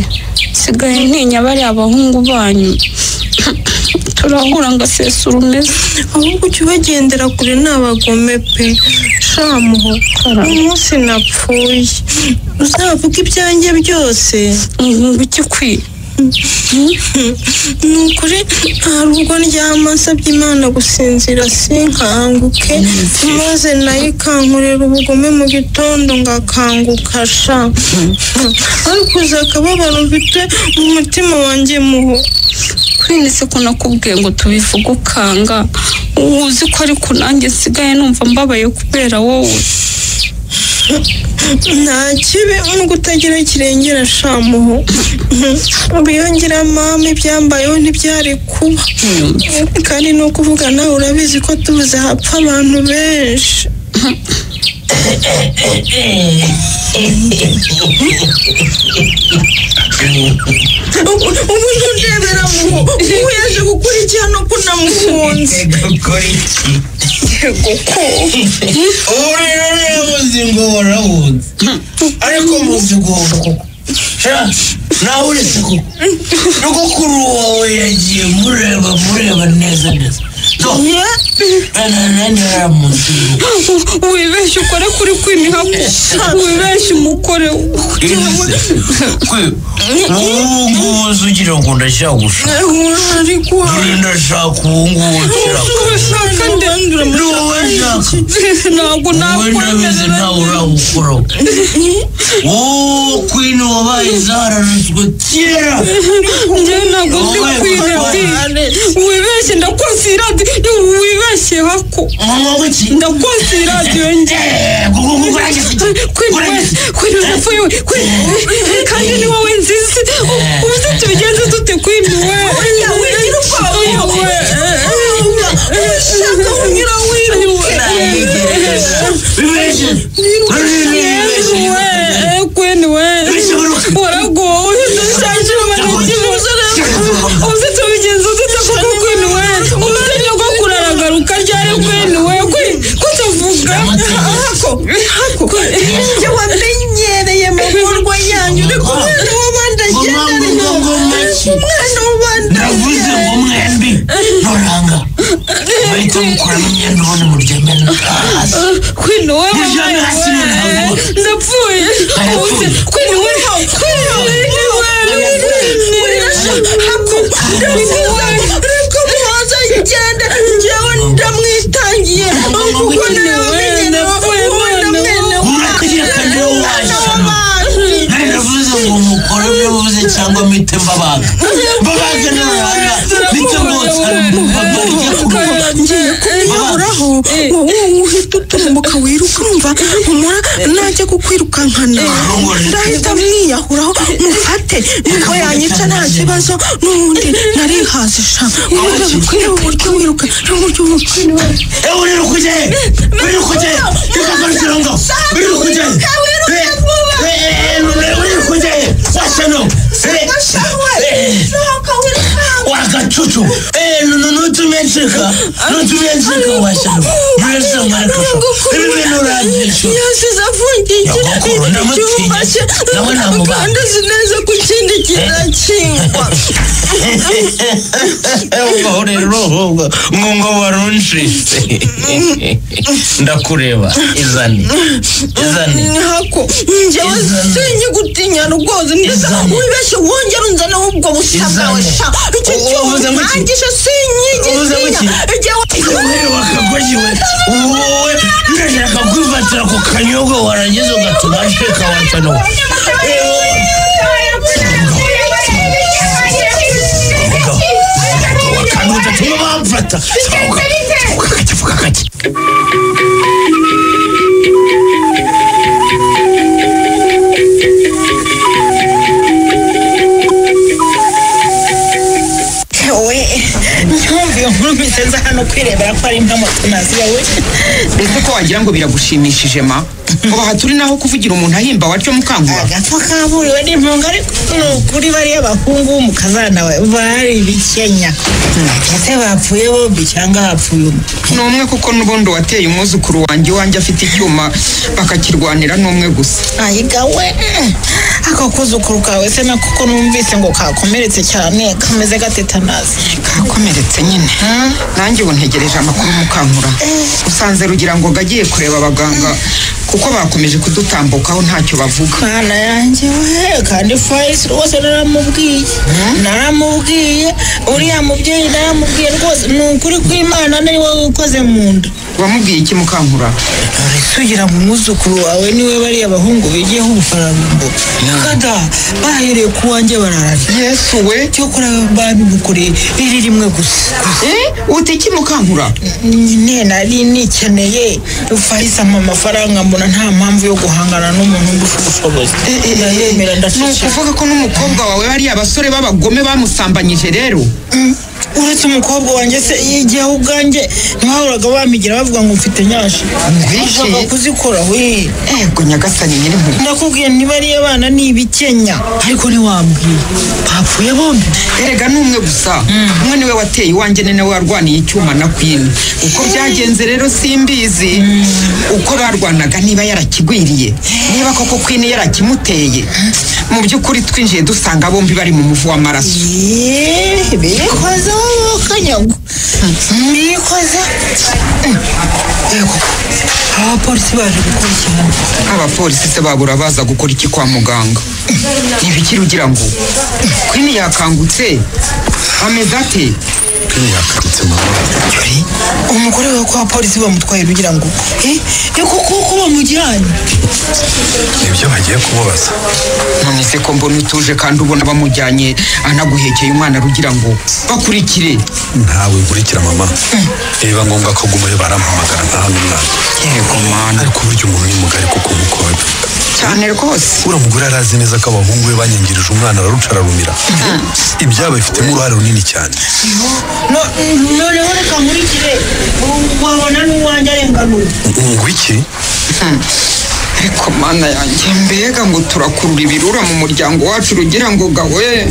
sigaye ntinya bariya abahungu banyu. Turahura ngasesura umeze. Ahubwo ujya ubagendera kure ni abagome pe. Shamuho, umunsi napfuye uzavuga ibyanjye byose. Ngo kwi? Ni ukuri hari ubwo ndyama nsabye Imana gusinzira sinkanguke, maze nayo ikankorera ubugome mu gitondo ngakanguka sha. Ariko uzi akababaro mfite mu mutima wanjye muho. Kwini se ko nakubwiye ngo tubivuge ukanga, uzi ko ariko nanjye nsigaye numva mbabaye kubera wowe. Nta kibi nubwo utagira kirengera shamuho. Ubiyongera mama ibyambayeho ntibyari kuba. Kandi ni ukuvuga nawe urabizi ko tubuze hapfa abantu benshi. Ubu ntundebera muho, ubu yaje gukora iki hano ko namukunze? Gukora iki? Ubu rero narabuze ngo warahunze, ariko muzi guhunga koko. Nawe uretse koko nyogokuru wawe yagiye mureba neza neza. Wibeshye ukore kuri kwiniha, wibeshye umukore. Ubu ngubu ugira ngo ndashagusha, dore ndashaka ubu ngubu nshaka. Ntabwo nakwemerera, ntawe uragukoraho. Wowe kwini wabaye zararuzwe kera. Njyewe ntabwo ndi kwini. Wibeshye ndakoze iradiyo, wibeshye hako ndakoze iradiyo njye. Kwini urapfuye we, kandi ni wowe nziza. Ubu se tubigenze dute kwini we? Ushaka kunyura wiruke. Kwini we waragowe, ubu se tubigenze dute koko kwini we? Ubu se nyogokuru aragaruka ryari kwini we? Kutavuga hako njye wamenyereye amagorwa yanyu, ariko umwana w'abandi agenda ariho, umwana w'abandi. Ndavuze ngo mwembi nturanga bahita mukuramo imyenda ubone muryame hasi. Kwini we muryame hasi noneho ndapfuye. Kwini we, kwini we, hako reka muhaza agende, njyewe ndamwitangiye kuko narabamenyereye ubu Urakagira kandi washano. Naravuze ngo mukore bivuze cyangwa mpite mbabaga. Mbabaga n'abana mpite mbotsa. Ngiye kumwiyahuraho, wowe uhita utumbuka wiruka, urumva humura najya kukwirukankana ndahita mwiyahuraho mufate, nubwo yanyica nta kibazo n'ubundi narihaze sha. Reba uburyo wiruka, reba uburyo wiruka. Uri kujya he? Uri kujya he? Reka garukira aho ngaho. Uri kujya he? Uri kujya he? Washano. Wagacucu. Nutumye nseka. Nutumye nseka washano. Mwese mwarakasha. Ibi bintu urabyishyura. Yasize afungiye icyumba cye, kandi azi neza ko ikindi kirakingwa. Ubwo rero ngo waruncitse. Ndakureba izane. Izane. Hako njyewe sinyigutinya rwose, ndetse wibeshye wongera unzanaho ubwo busa bwawe sha. Icyo cyuma nkangisha sinyigitinya. Wewe wakagoji we. Wowe ndashaka kwifatira ku kanyogo warangiza ugatuma nsheka wacano. Wakanguza bamfata. Vuga gake. Nza hano kwirebera ko ari impamo tunazi yawe. Ese ko wagira ngo biragushimishije ma? Ubu aha turi naho kuvugira umuntu ahimba watyo Mukankura. Agapfa kaburiwe n'impunga, ariko ni ukuri bariya bahungu b'umukazana we bari ibikenya. Ese bapfuye bombi cyangwa hapfuye umwe? Ni umwe, kuko n'ubundi wateye umwuzukuru wanjye iwanjye afite icyuma bakakirwanira n'umwe gusa. Ayiga we, ako kuzukuru kawe se nako ko numvise ngo kakomeretse cyane, kameze gatetanazi? Kakomeretse nyine, nanjye ubu ntegereje amakuru Mukankura. Usanze rugira ngo agiye kureba abaganga, kuko bakomeje kudutambukaho ntacyo bavuga. Mana yanjye we, kandi Fayisi rwose naramubwiye, naramubwiye uriya mubyeyi, naramubwiye rwose, ni ukuri kw'Imana ni wowe ukoze mu nda. Wamubwiye iki Mukankura? Sugira mu mwuzukuru wawe niwe bariya bahungu bigiyeho ubufarango kada bahereye ku wanjye barararya. Yesu we! Cyokora babimukoreye iri rimwe gusa. Uti iki Mukankura? Nyine nari nikeneye, Fayisi ampa amafaranga, mbona nta mpamvu yo guhangana n'umuntu undusha ubushobozi, ndayemera. Ni Ndaceceka. ukuvuga ko n'umukobwa wawe bariya basore b'abagome bamusambanyije rero? Uretse umukobwa wanjye se, igihe ubwanjye ntibahoraga bampigira bavuga ngo mfite nyashi, bashaka kuzikora we. Ego nyagasani nyir'impuhwe! Ndakubwiye ntibariya bana ni ibikenya, ariko ntiwambwiye bapfuye bombi. Erega ni umwe gusa, umwe niwe wateye iwanjye, ni nawe warwaniye icyuma na Kwini. Uko byagenze rero simbizi, uko barwanaga, niba yarakigwiriye, niba koko Kwini yarakimuteye. Mu by'ukuri twinjiye dusanga bombi bari mu muvu w'amaraso. Bikoze kanyago, bikoze. Yego, abapolisi baje gukora iki hano? Abapolisi se babura baza gukora iki kwa muganga? Ntibikiri ugira ngo Kwini yakangutse, ameze ate? Kwini yakangutse mama. Umugore we ko abapolisi bamutwaye kugira ngo kuko ko bamujyanye? Nibyo bagiye kumubaza. None se ko mbona utuje kandi ubona bamujyanye anaguhekeye umwana, rugira ngo bakurikire? Ntawe nkurikira mama, niba ngombwa ko agumayo barampamagara nta hano umwana. Yego mana! Ariko burya umuntu ni mugari kuko nkuko babivuga. Cyane rwose. Uriya mugore arazi neza ko abahungu be banyangirije umwana, araruca ararumira. Ibyabo bifitemo uruhare runini cyane. Noneho reka nkurikire, wabona n'uwanjye arenganuwe. Ngo iki? Ariko mana yanjye, mbega ngo turakurura ibirura mu muryango wacu! Rugira ngo gawe,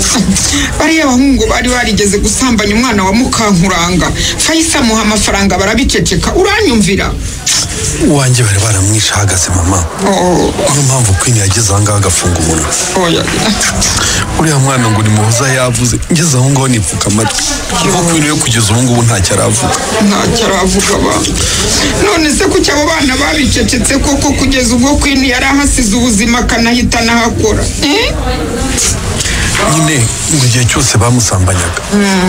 bariya bahungu bari barigeze gusambanya umwana wa Mukankuranga, Fayisa amuha amafaranga barabiceceka, uranyumvira? Uwanjye bari baramwishe ahagaze mama, niyo mpamvu Kwini yageze ahangaha agafunga umunwa. Uriya mwana ngo ni Muhoza yavuze, ngeze aho ngaho nipfuka amatwi, kuko Kwini we kugeza ubu ngubu ntacyo aravuga. Ntacyo aravuga ba? None se kuki abo bana babicecetse koko, kugeza ubwo Kwini yari ahasize ubuzima akanahita anahakora? Nyine ngo igihe cyose bamusambanyaga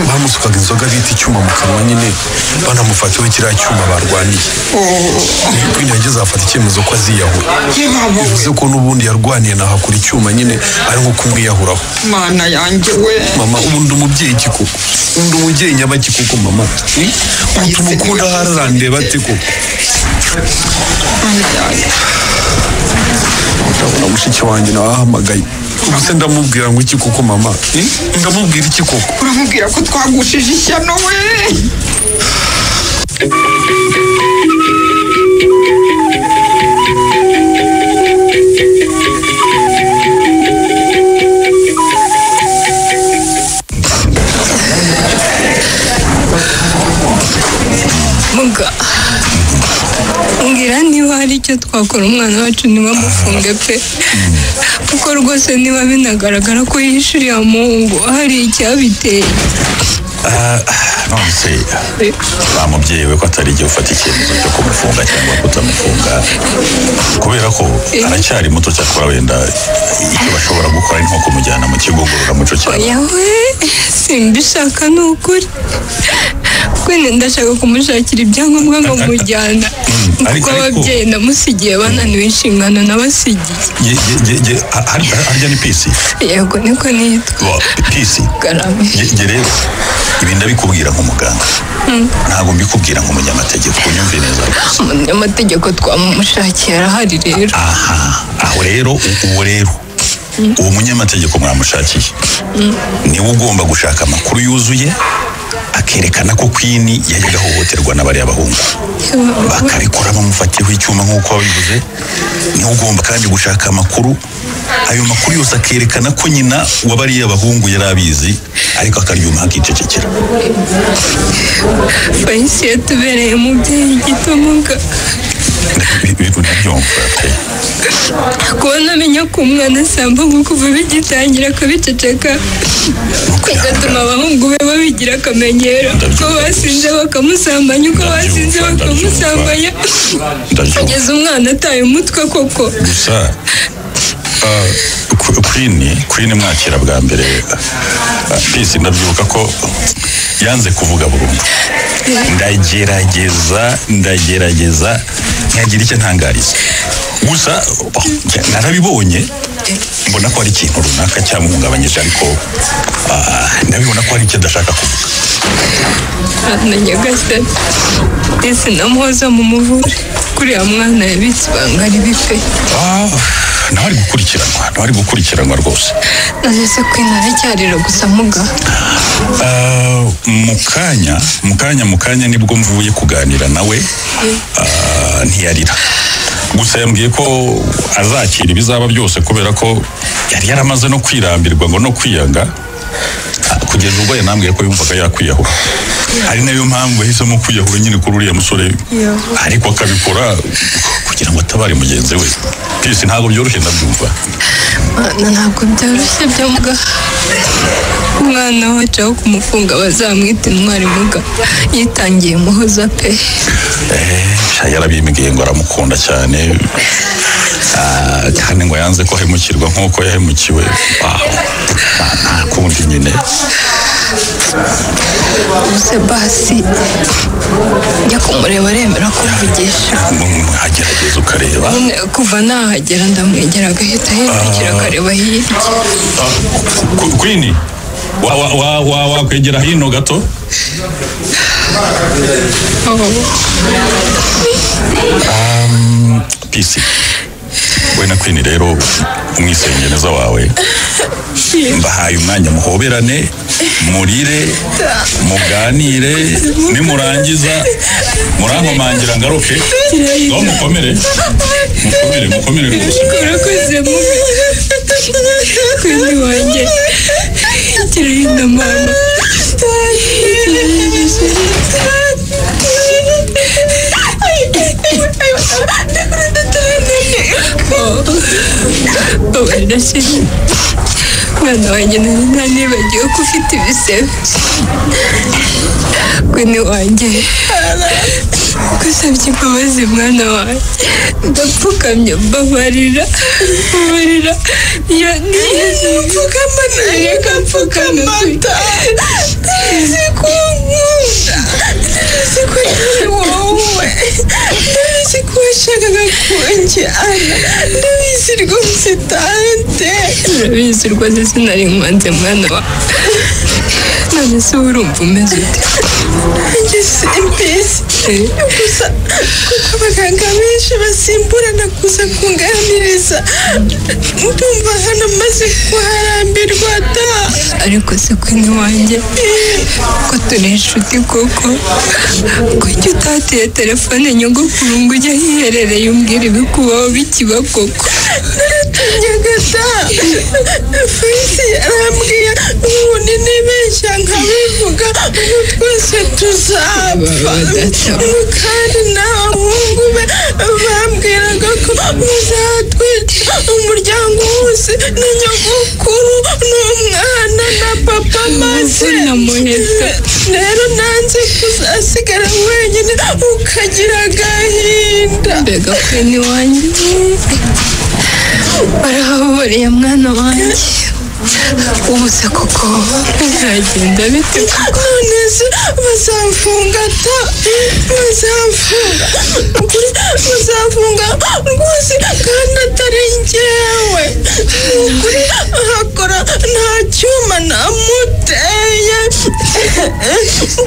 bamusukaga inzoga bita icyuma mu kanwa, nyine banamufatiwe kiriya cyuma barwaniye. Kwini yageze afata icyemezo ko aziyahura, bivuze ko n'ubundi yarwaniye na hakura icyuma, nyine ari nko kumwiyahuraho. Mana yanjye we! Mama, ubundi umubyeyi kikoko, undi umubyeyi nyabaki koko mama, utuma ukunda hararandeba ate koko? Mana yanjye! Ndabona mushiki wanjye nawe ahamagaye. Ubu se ndamubwira ngo iki koko mama? Ndamubwira iki koko? Uramubwira ko twagushije ishyano we. Muga, mbwira niba hari icyo twakora umwana wacu ntibamufunge pe, kuko rwose niba binagaragara ko yishe uriya muhungu hari icyabiteye. None se wa mubyeyi we, ko atari igihe ufata icyemezo cyo kumufunga cyangwa kutamufunga, kubera ko aracyari muto? Cyakora wenda icyo bashobora gukora ni nko kumujyana mu kigo ngororamuco cyabo. Oya we, simbishaka ni ukuri. Kwene ndashaka kumushakira ibyangombwa ngo mujyana, kuko ababyeyi namusigiye bananiwe inshingano nabasigiye. Harya ni Pisi? Yego, niko nitwa. Pisi. Karame. Nge rero ibi ndabikubwira nk'umuganga, ntabwo mbikubwira nk'umunyamategeko, unyumve neza rwose. Umunyamategeko twamumushakiye arahari rero. Aha aho rero, uwo rero, uwo munyamategeko mwamushakiye niwe ugomba gushaka amakuru yuzuye. Akerekana ko Queen yajyaga ahohoterwa n'abariya bahungu, bakabikora bamufatiyeho icyuma nk'uko wabivuze. Niwe ugomba kandi gushaka amakuru, ayo makuru yose akerekana ko nyina wa bariya bahungu yari abizi, ariko akaryuma akicecekera. Fayisi yatubereye umubyeyi gito muga. Ndabyumva pe. Kubona amenya ko umwana asamba nko kuva bigitangira akabiceceka, bigatuma abahungu be babigira akamenyero, ko basinze bakamusambanya, uko basinze bakamusambanya, kugeza umwana ataye umutwe koko. Gusa Queen mwakira bwa mbere Peace, ndabyibuka ko yanze kuvuga burundu. Ndagerageza ntiyagira icyo ntangariza. Gusa narabibonye, mbona ko hari ikintu runaka cyamuhungabanyije, ariko ndabibona ko hari icyo adashaka kuvuga. Na Nyagasani, ese namuhoza mu muvure kuriya mwana yabitse ibanga ribi pe. Nawe ari gukurikiranwa rwose. None se Queen aracyarira gusa muga? Mu kanya nibwo mvuye kuganira nawe, ntiyarira. Gusa yambwiye ko azakira ibizaba byose, kubera ko yari yaramaze no kwirambirwa ngo no kwiyanga, kugeza ubwo yanambwiye ko yumvaga yakwiyahura. Ari nayo mpamvu yahisemo kwiyahura nyine kuri uriya musore, ariko akabikora kugira ngo atabare mugenzi we. Peace, ntabwo byoroshye ndabyumva. Ntabwo byoroshye byo muga. Umwana wacu aho kumufunga bazamwita intwari muga, yitangiye Muhoza pe. Yarabimbwiye ngo aramukunda cyane, kandi ngo yanze ko ahemukirwa nk'uko yahemukiwe. Nta kundi nyine. Ubuse basi njya kumureba aremera kumvugisha. Agerageza ukareba. Kuva nahagera ndamwegera agahita ahindukira akareba hirya. Queen, wakwegera hino gato. Peace, we na Queen rero umwisengeneza wawe, mbahaye umwanya muhoberane, murire, muganire, nimurangiza murankomangira ngaruke. Ngo mukomere rwose. Urakoze muga. Queen wanjye, kirahinda mama. Babarira sheri, mwana wanjye nanibagiwe ko ufite ibisebe. Queen wanjye, gusabye imbabazi mwana wanjye, ndapfukamye, mbabarira. Reka mfukama ndabizi ko unkunda, ndabizi ko ari wowe, ndabizi ko washakaga kunjyana, ndabizi rwose tante. Urabizi rwose sinari nkwanze mwana wawe. None se urumva umeze ute? Nanjye simbizi gusa kuko abaganga benshi basimburana kuza kunganiriza, ndumva hano maze kuharambirwa da. Ariko se Queen wanjye, ko turi inshuti koko, kuki utatiye telefone nyogokuru ngo ujye ahiherereye umbwira ibikubaho bikiba koko? Naratinyaga da. Fayisi yarambwiye ubundi nibeshya nkabivuga ngo twese tuzapfa, kandi n'abahungu be bambwiraga ko bazatwica umuryango wose na nyogokuru n'umwana na papa, maze rero nanze kuzasigara wenyine ukagira agahinda. Mbega Queen wanjye, barahababariye mwana wanjye. Ubu se koko bizagenda bite? None se bazamfunga ta, bazamfunga bazafunga rwose, kandi atari njyewe. Ukuri hakora nta cyuma namuteye,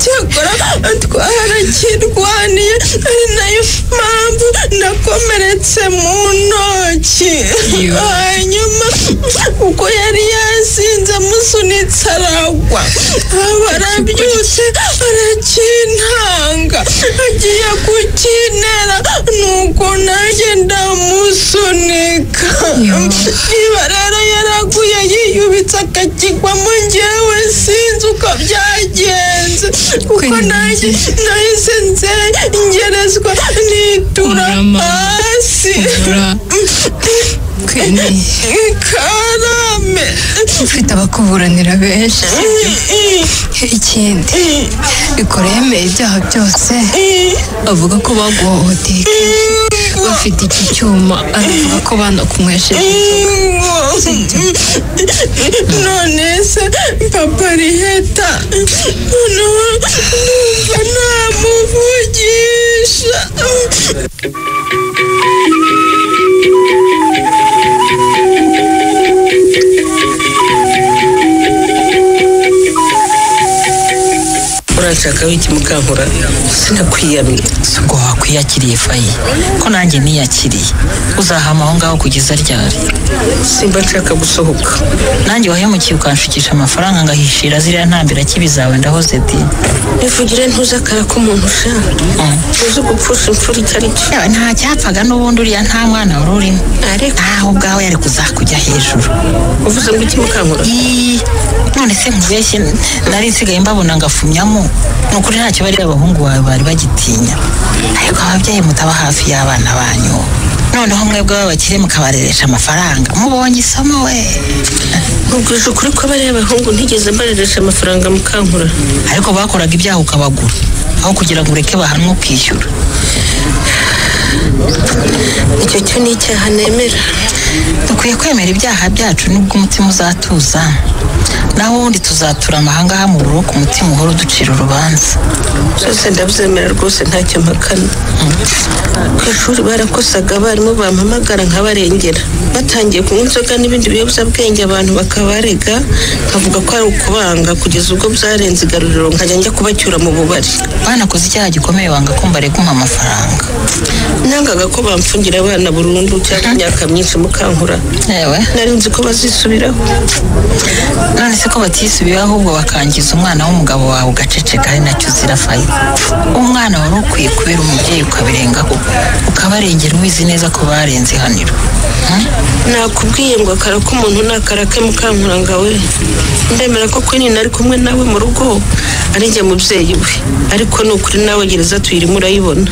cyakora twarakirwaniye, ari nayo mpamvu nakomeretse mu ntoki. Hanyuma uko yari yasinze amusunitse aragwa, aba arabyutse Agiye kukinera nuko nanjye ndamusunika. Niba rero yaraguye yiyubitse akakigwamo, njyewe sinzi uko byagenze, kuko nanjye nahise nzengerezwa nitura hasi. Karame, ufite abakuburanira benshi. Ikindi, Bikora yemeye ibyaha byose, avuga ko baguhohoteye kenshi bafite iki cyuma, aravuga ko banakunywesheje inzoga. None se papa riheta? Noneho numva namuvugisha. Uranshaka wiki Mukankura? Sinakwiyamye. Ubwo wakwiyakiriye Fayi, ko nanjye niyakiriye? Uzahama aho ngaho kugeza ryari? Simba nshaka gusohoka. Nanjye wahemukiye ukanshukisha amafaranga ngahishira ziriya ntambira kibi zawe, ndahoze di. Ivugire ntuzakara ko umuntu ushaka uzi gupfusha imfura icyo ari cyo. Yewe, nta cyapfaga n'ubundi, uriya nta mwana wari urimo, ntaho ubwawe yari kuzakujya hejuru. Uvuze ngo iki, Mukankura? Ii, none se nkubeshye? Nari nsigaye mbabona ngafumyamo. Ni ukuri ntacyo bariya abahungu bawe bari bagitinya, ariko ababyeyi mutaba hafi y'abana banyu, noneho mwebwe b'abakire mukabareresha amafaranga, mubonye isomo we. Nkubwije ukuri ko bariya abahungu ntigeze mbareresha amafaranga, Mukankura. Ariko bakoraga ibyaha ukabagura, aho kugira ngo ureke bahanwe ukishyura. Icyo cyo ni icyaha nemera. Dukwiye kwemera ibyaha byacu, nubwo umutima uzatuza. Naho ubundi tuzatura amahanga mu buroko, umutima uhora uducira urubanza. Byose ndabyemera rwose, ntacyo mpakana. Ku ishuri barakosaga, abarimu bampamagara nkabarengera. Batangiye kunywa inzoga n'ibindi biyobyabwenge, abantu bakabarega, nkavuga ko ari ukubanga, kugeza ubwo byarenze igaruriro nkajya njya kubacyura mu bubari. Banakoze icyaha gikomeye, wanga ko mbarega umpa amafaranga. Nangaga ko bamfungira abana burundu cyangwa imyaka myinshi, Mukankura. Yewe. Nari nzi ko bazisubiraho. None se ko batisubiyeho, ahubwo bakangiza umwana w'umugabo wawe ugaceceka, ari nacyo uzira? Fayi, umwana wari ukwiye kubera umubyeyi ukabirengaho, ukabarengera ubizi neza ko barenze ihaniro. Nakubwiye ngo akara k'umuntu ni akara ke, Mukankura we. Ndemera ko Queen nari kumwe nawe mu rugo ari njye mubyeyi we, ariko ni ukuri nawe gereza tuyirimo urayibona.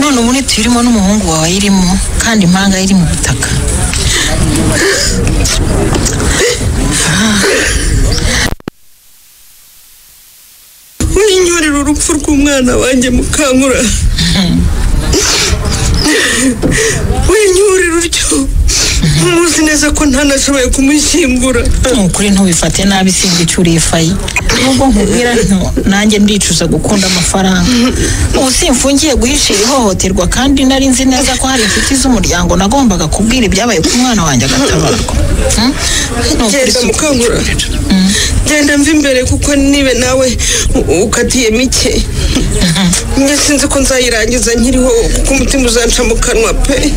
None ubu ntituyirimo n'umuhungu wawe ayirimo, kandi impanga iri mu butaka. Winyorera urupfu rw'umwana wanjye, Mukankura. Winyorera utyo, muzi neza ko ntanashoboye kumushyingura. Ni ukuri ntubifate nabi, singa icuriye Fayi. Nubwo nkubwira nto, nanjye ndicuza gukunda amafaranga. Ubu simfungiye guhishira ihohoterwa, kandi nari nzi neza ko hari inshuti z'umuryango nagombaga kubwira ibyabaye ku mwana wanjye agatabarwa. Ni ukuri. Genda, Mukankura, genda mva imbere, kuko nibe nawe ukatiye mike, njye sinzi ko nzayirangiza nkiriho, kuko umutima uzanca mu kanwa pe.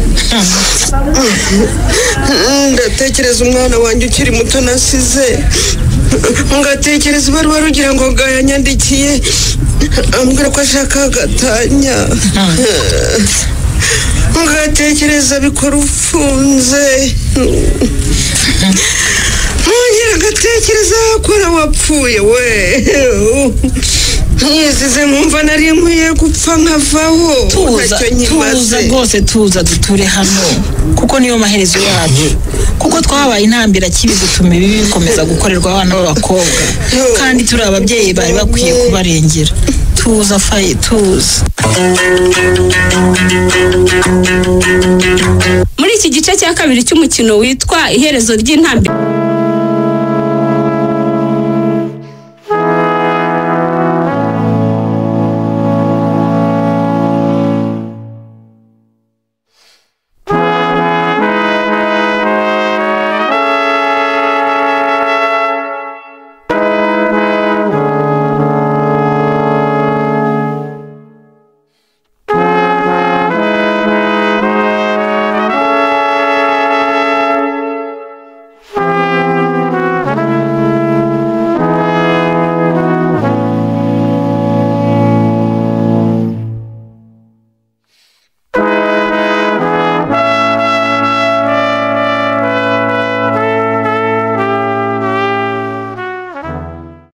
Ndatekereza umwana wanjye ukiri muto nasize, ngatekereza ibaruwa rugira ngo gayanyandikiye ambwira ko ashaka gatanya, ngatekereza bikora ufunze, nkongera ngatekereza akora wapfuye we nyizize, nkumva nari nkwiye gupfa nkavaho. Tuza. Ntacyo nkimaze. Tuza rwose, tuza duture hano, kuko niyo maherezo yacu, kuko twabaye intambira kibi gutuma ibi bikomeza gukorerwa abana b'abakobwa, kandi turi ababyeyi bari bakwiye kubarengera. Tuza Fayi, tuza. Muri iki gice cya kabiri cy'umukino witwa Iherezo ry'Intambwe.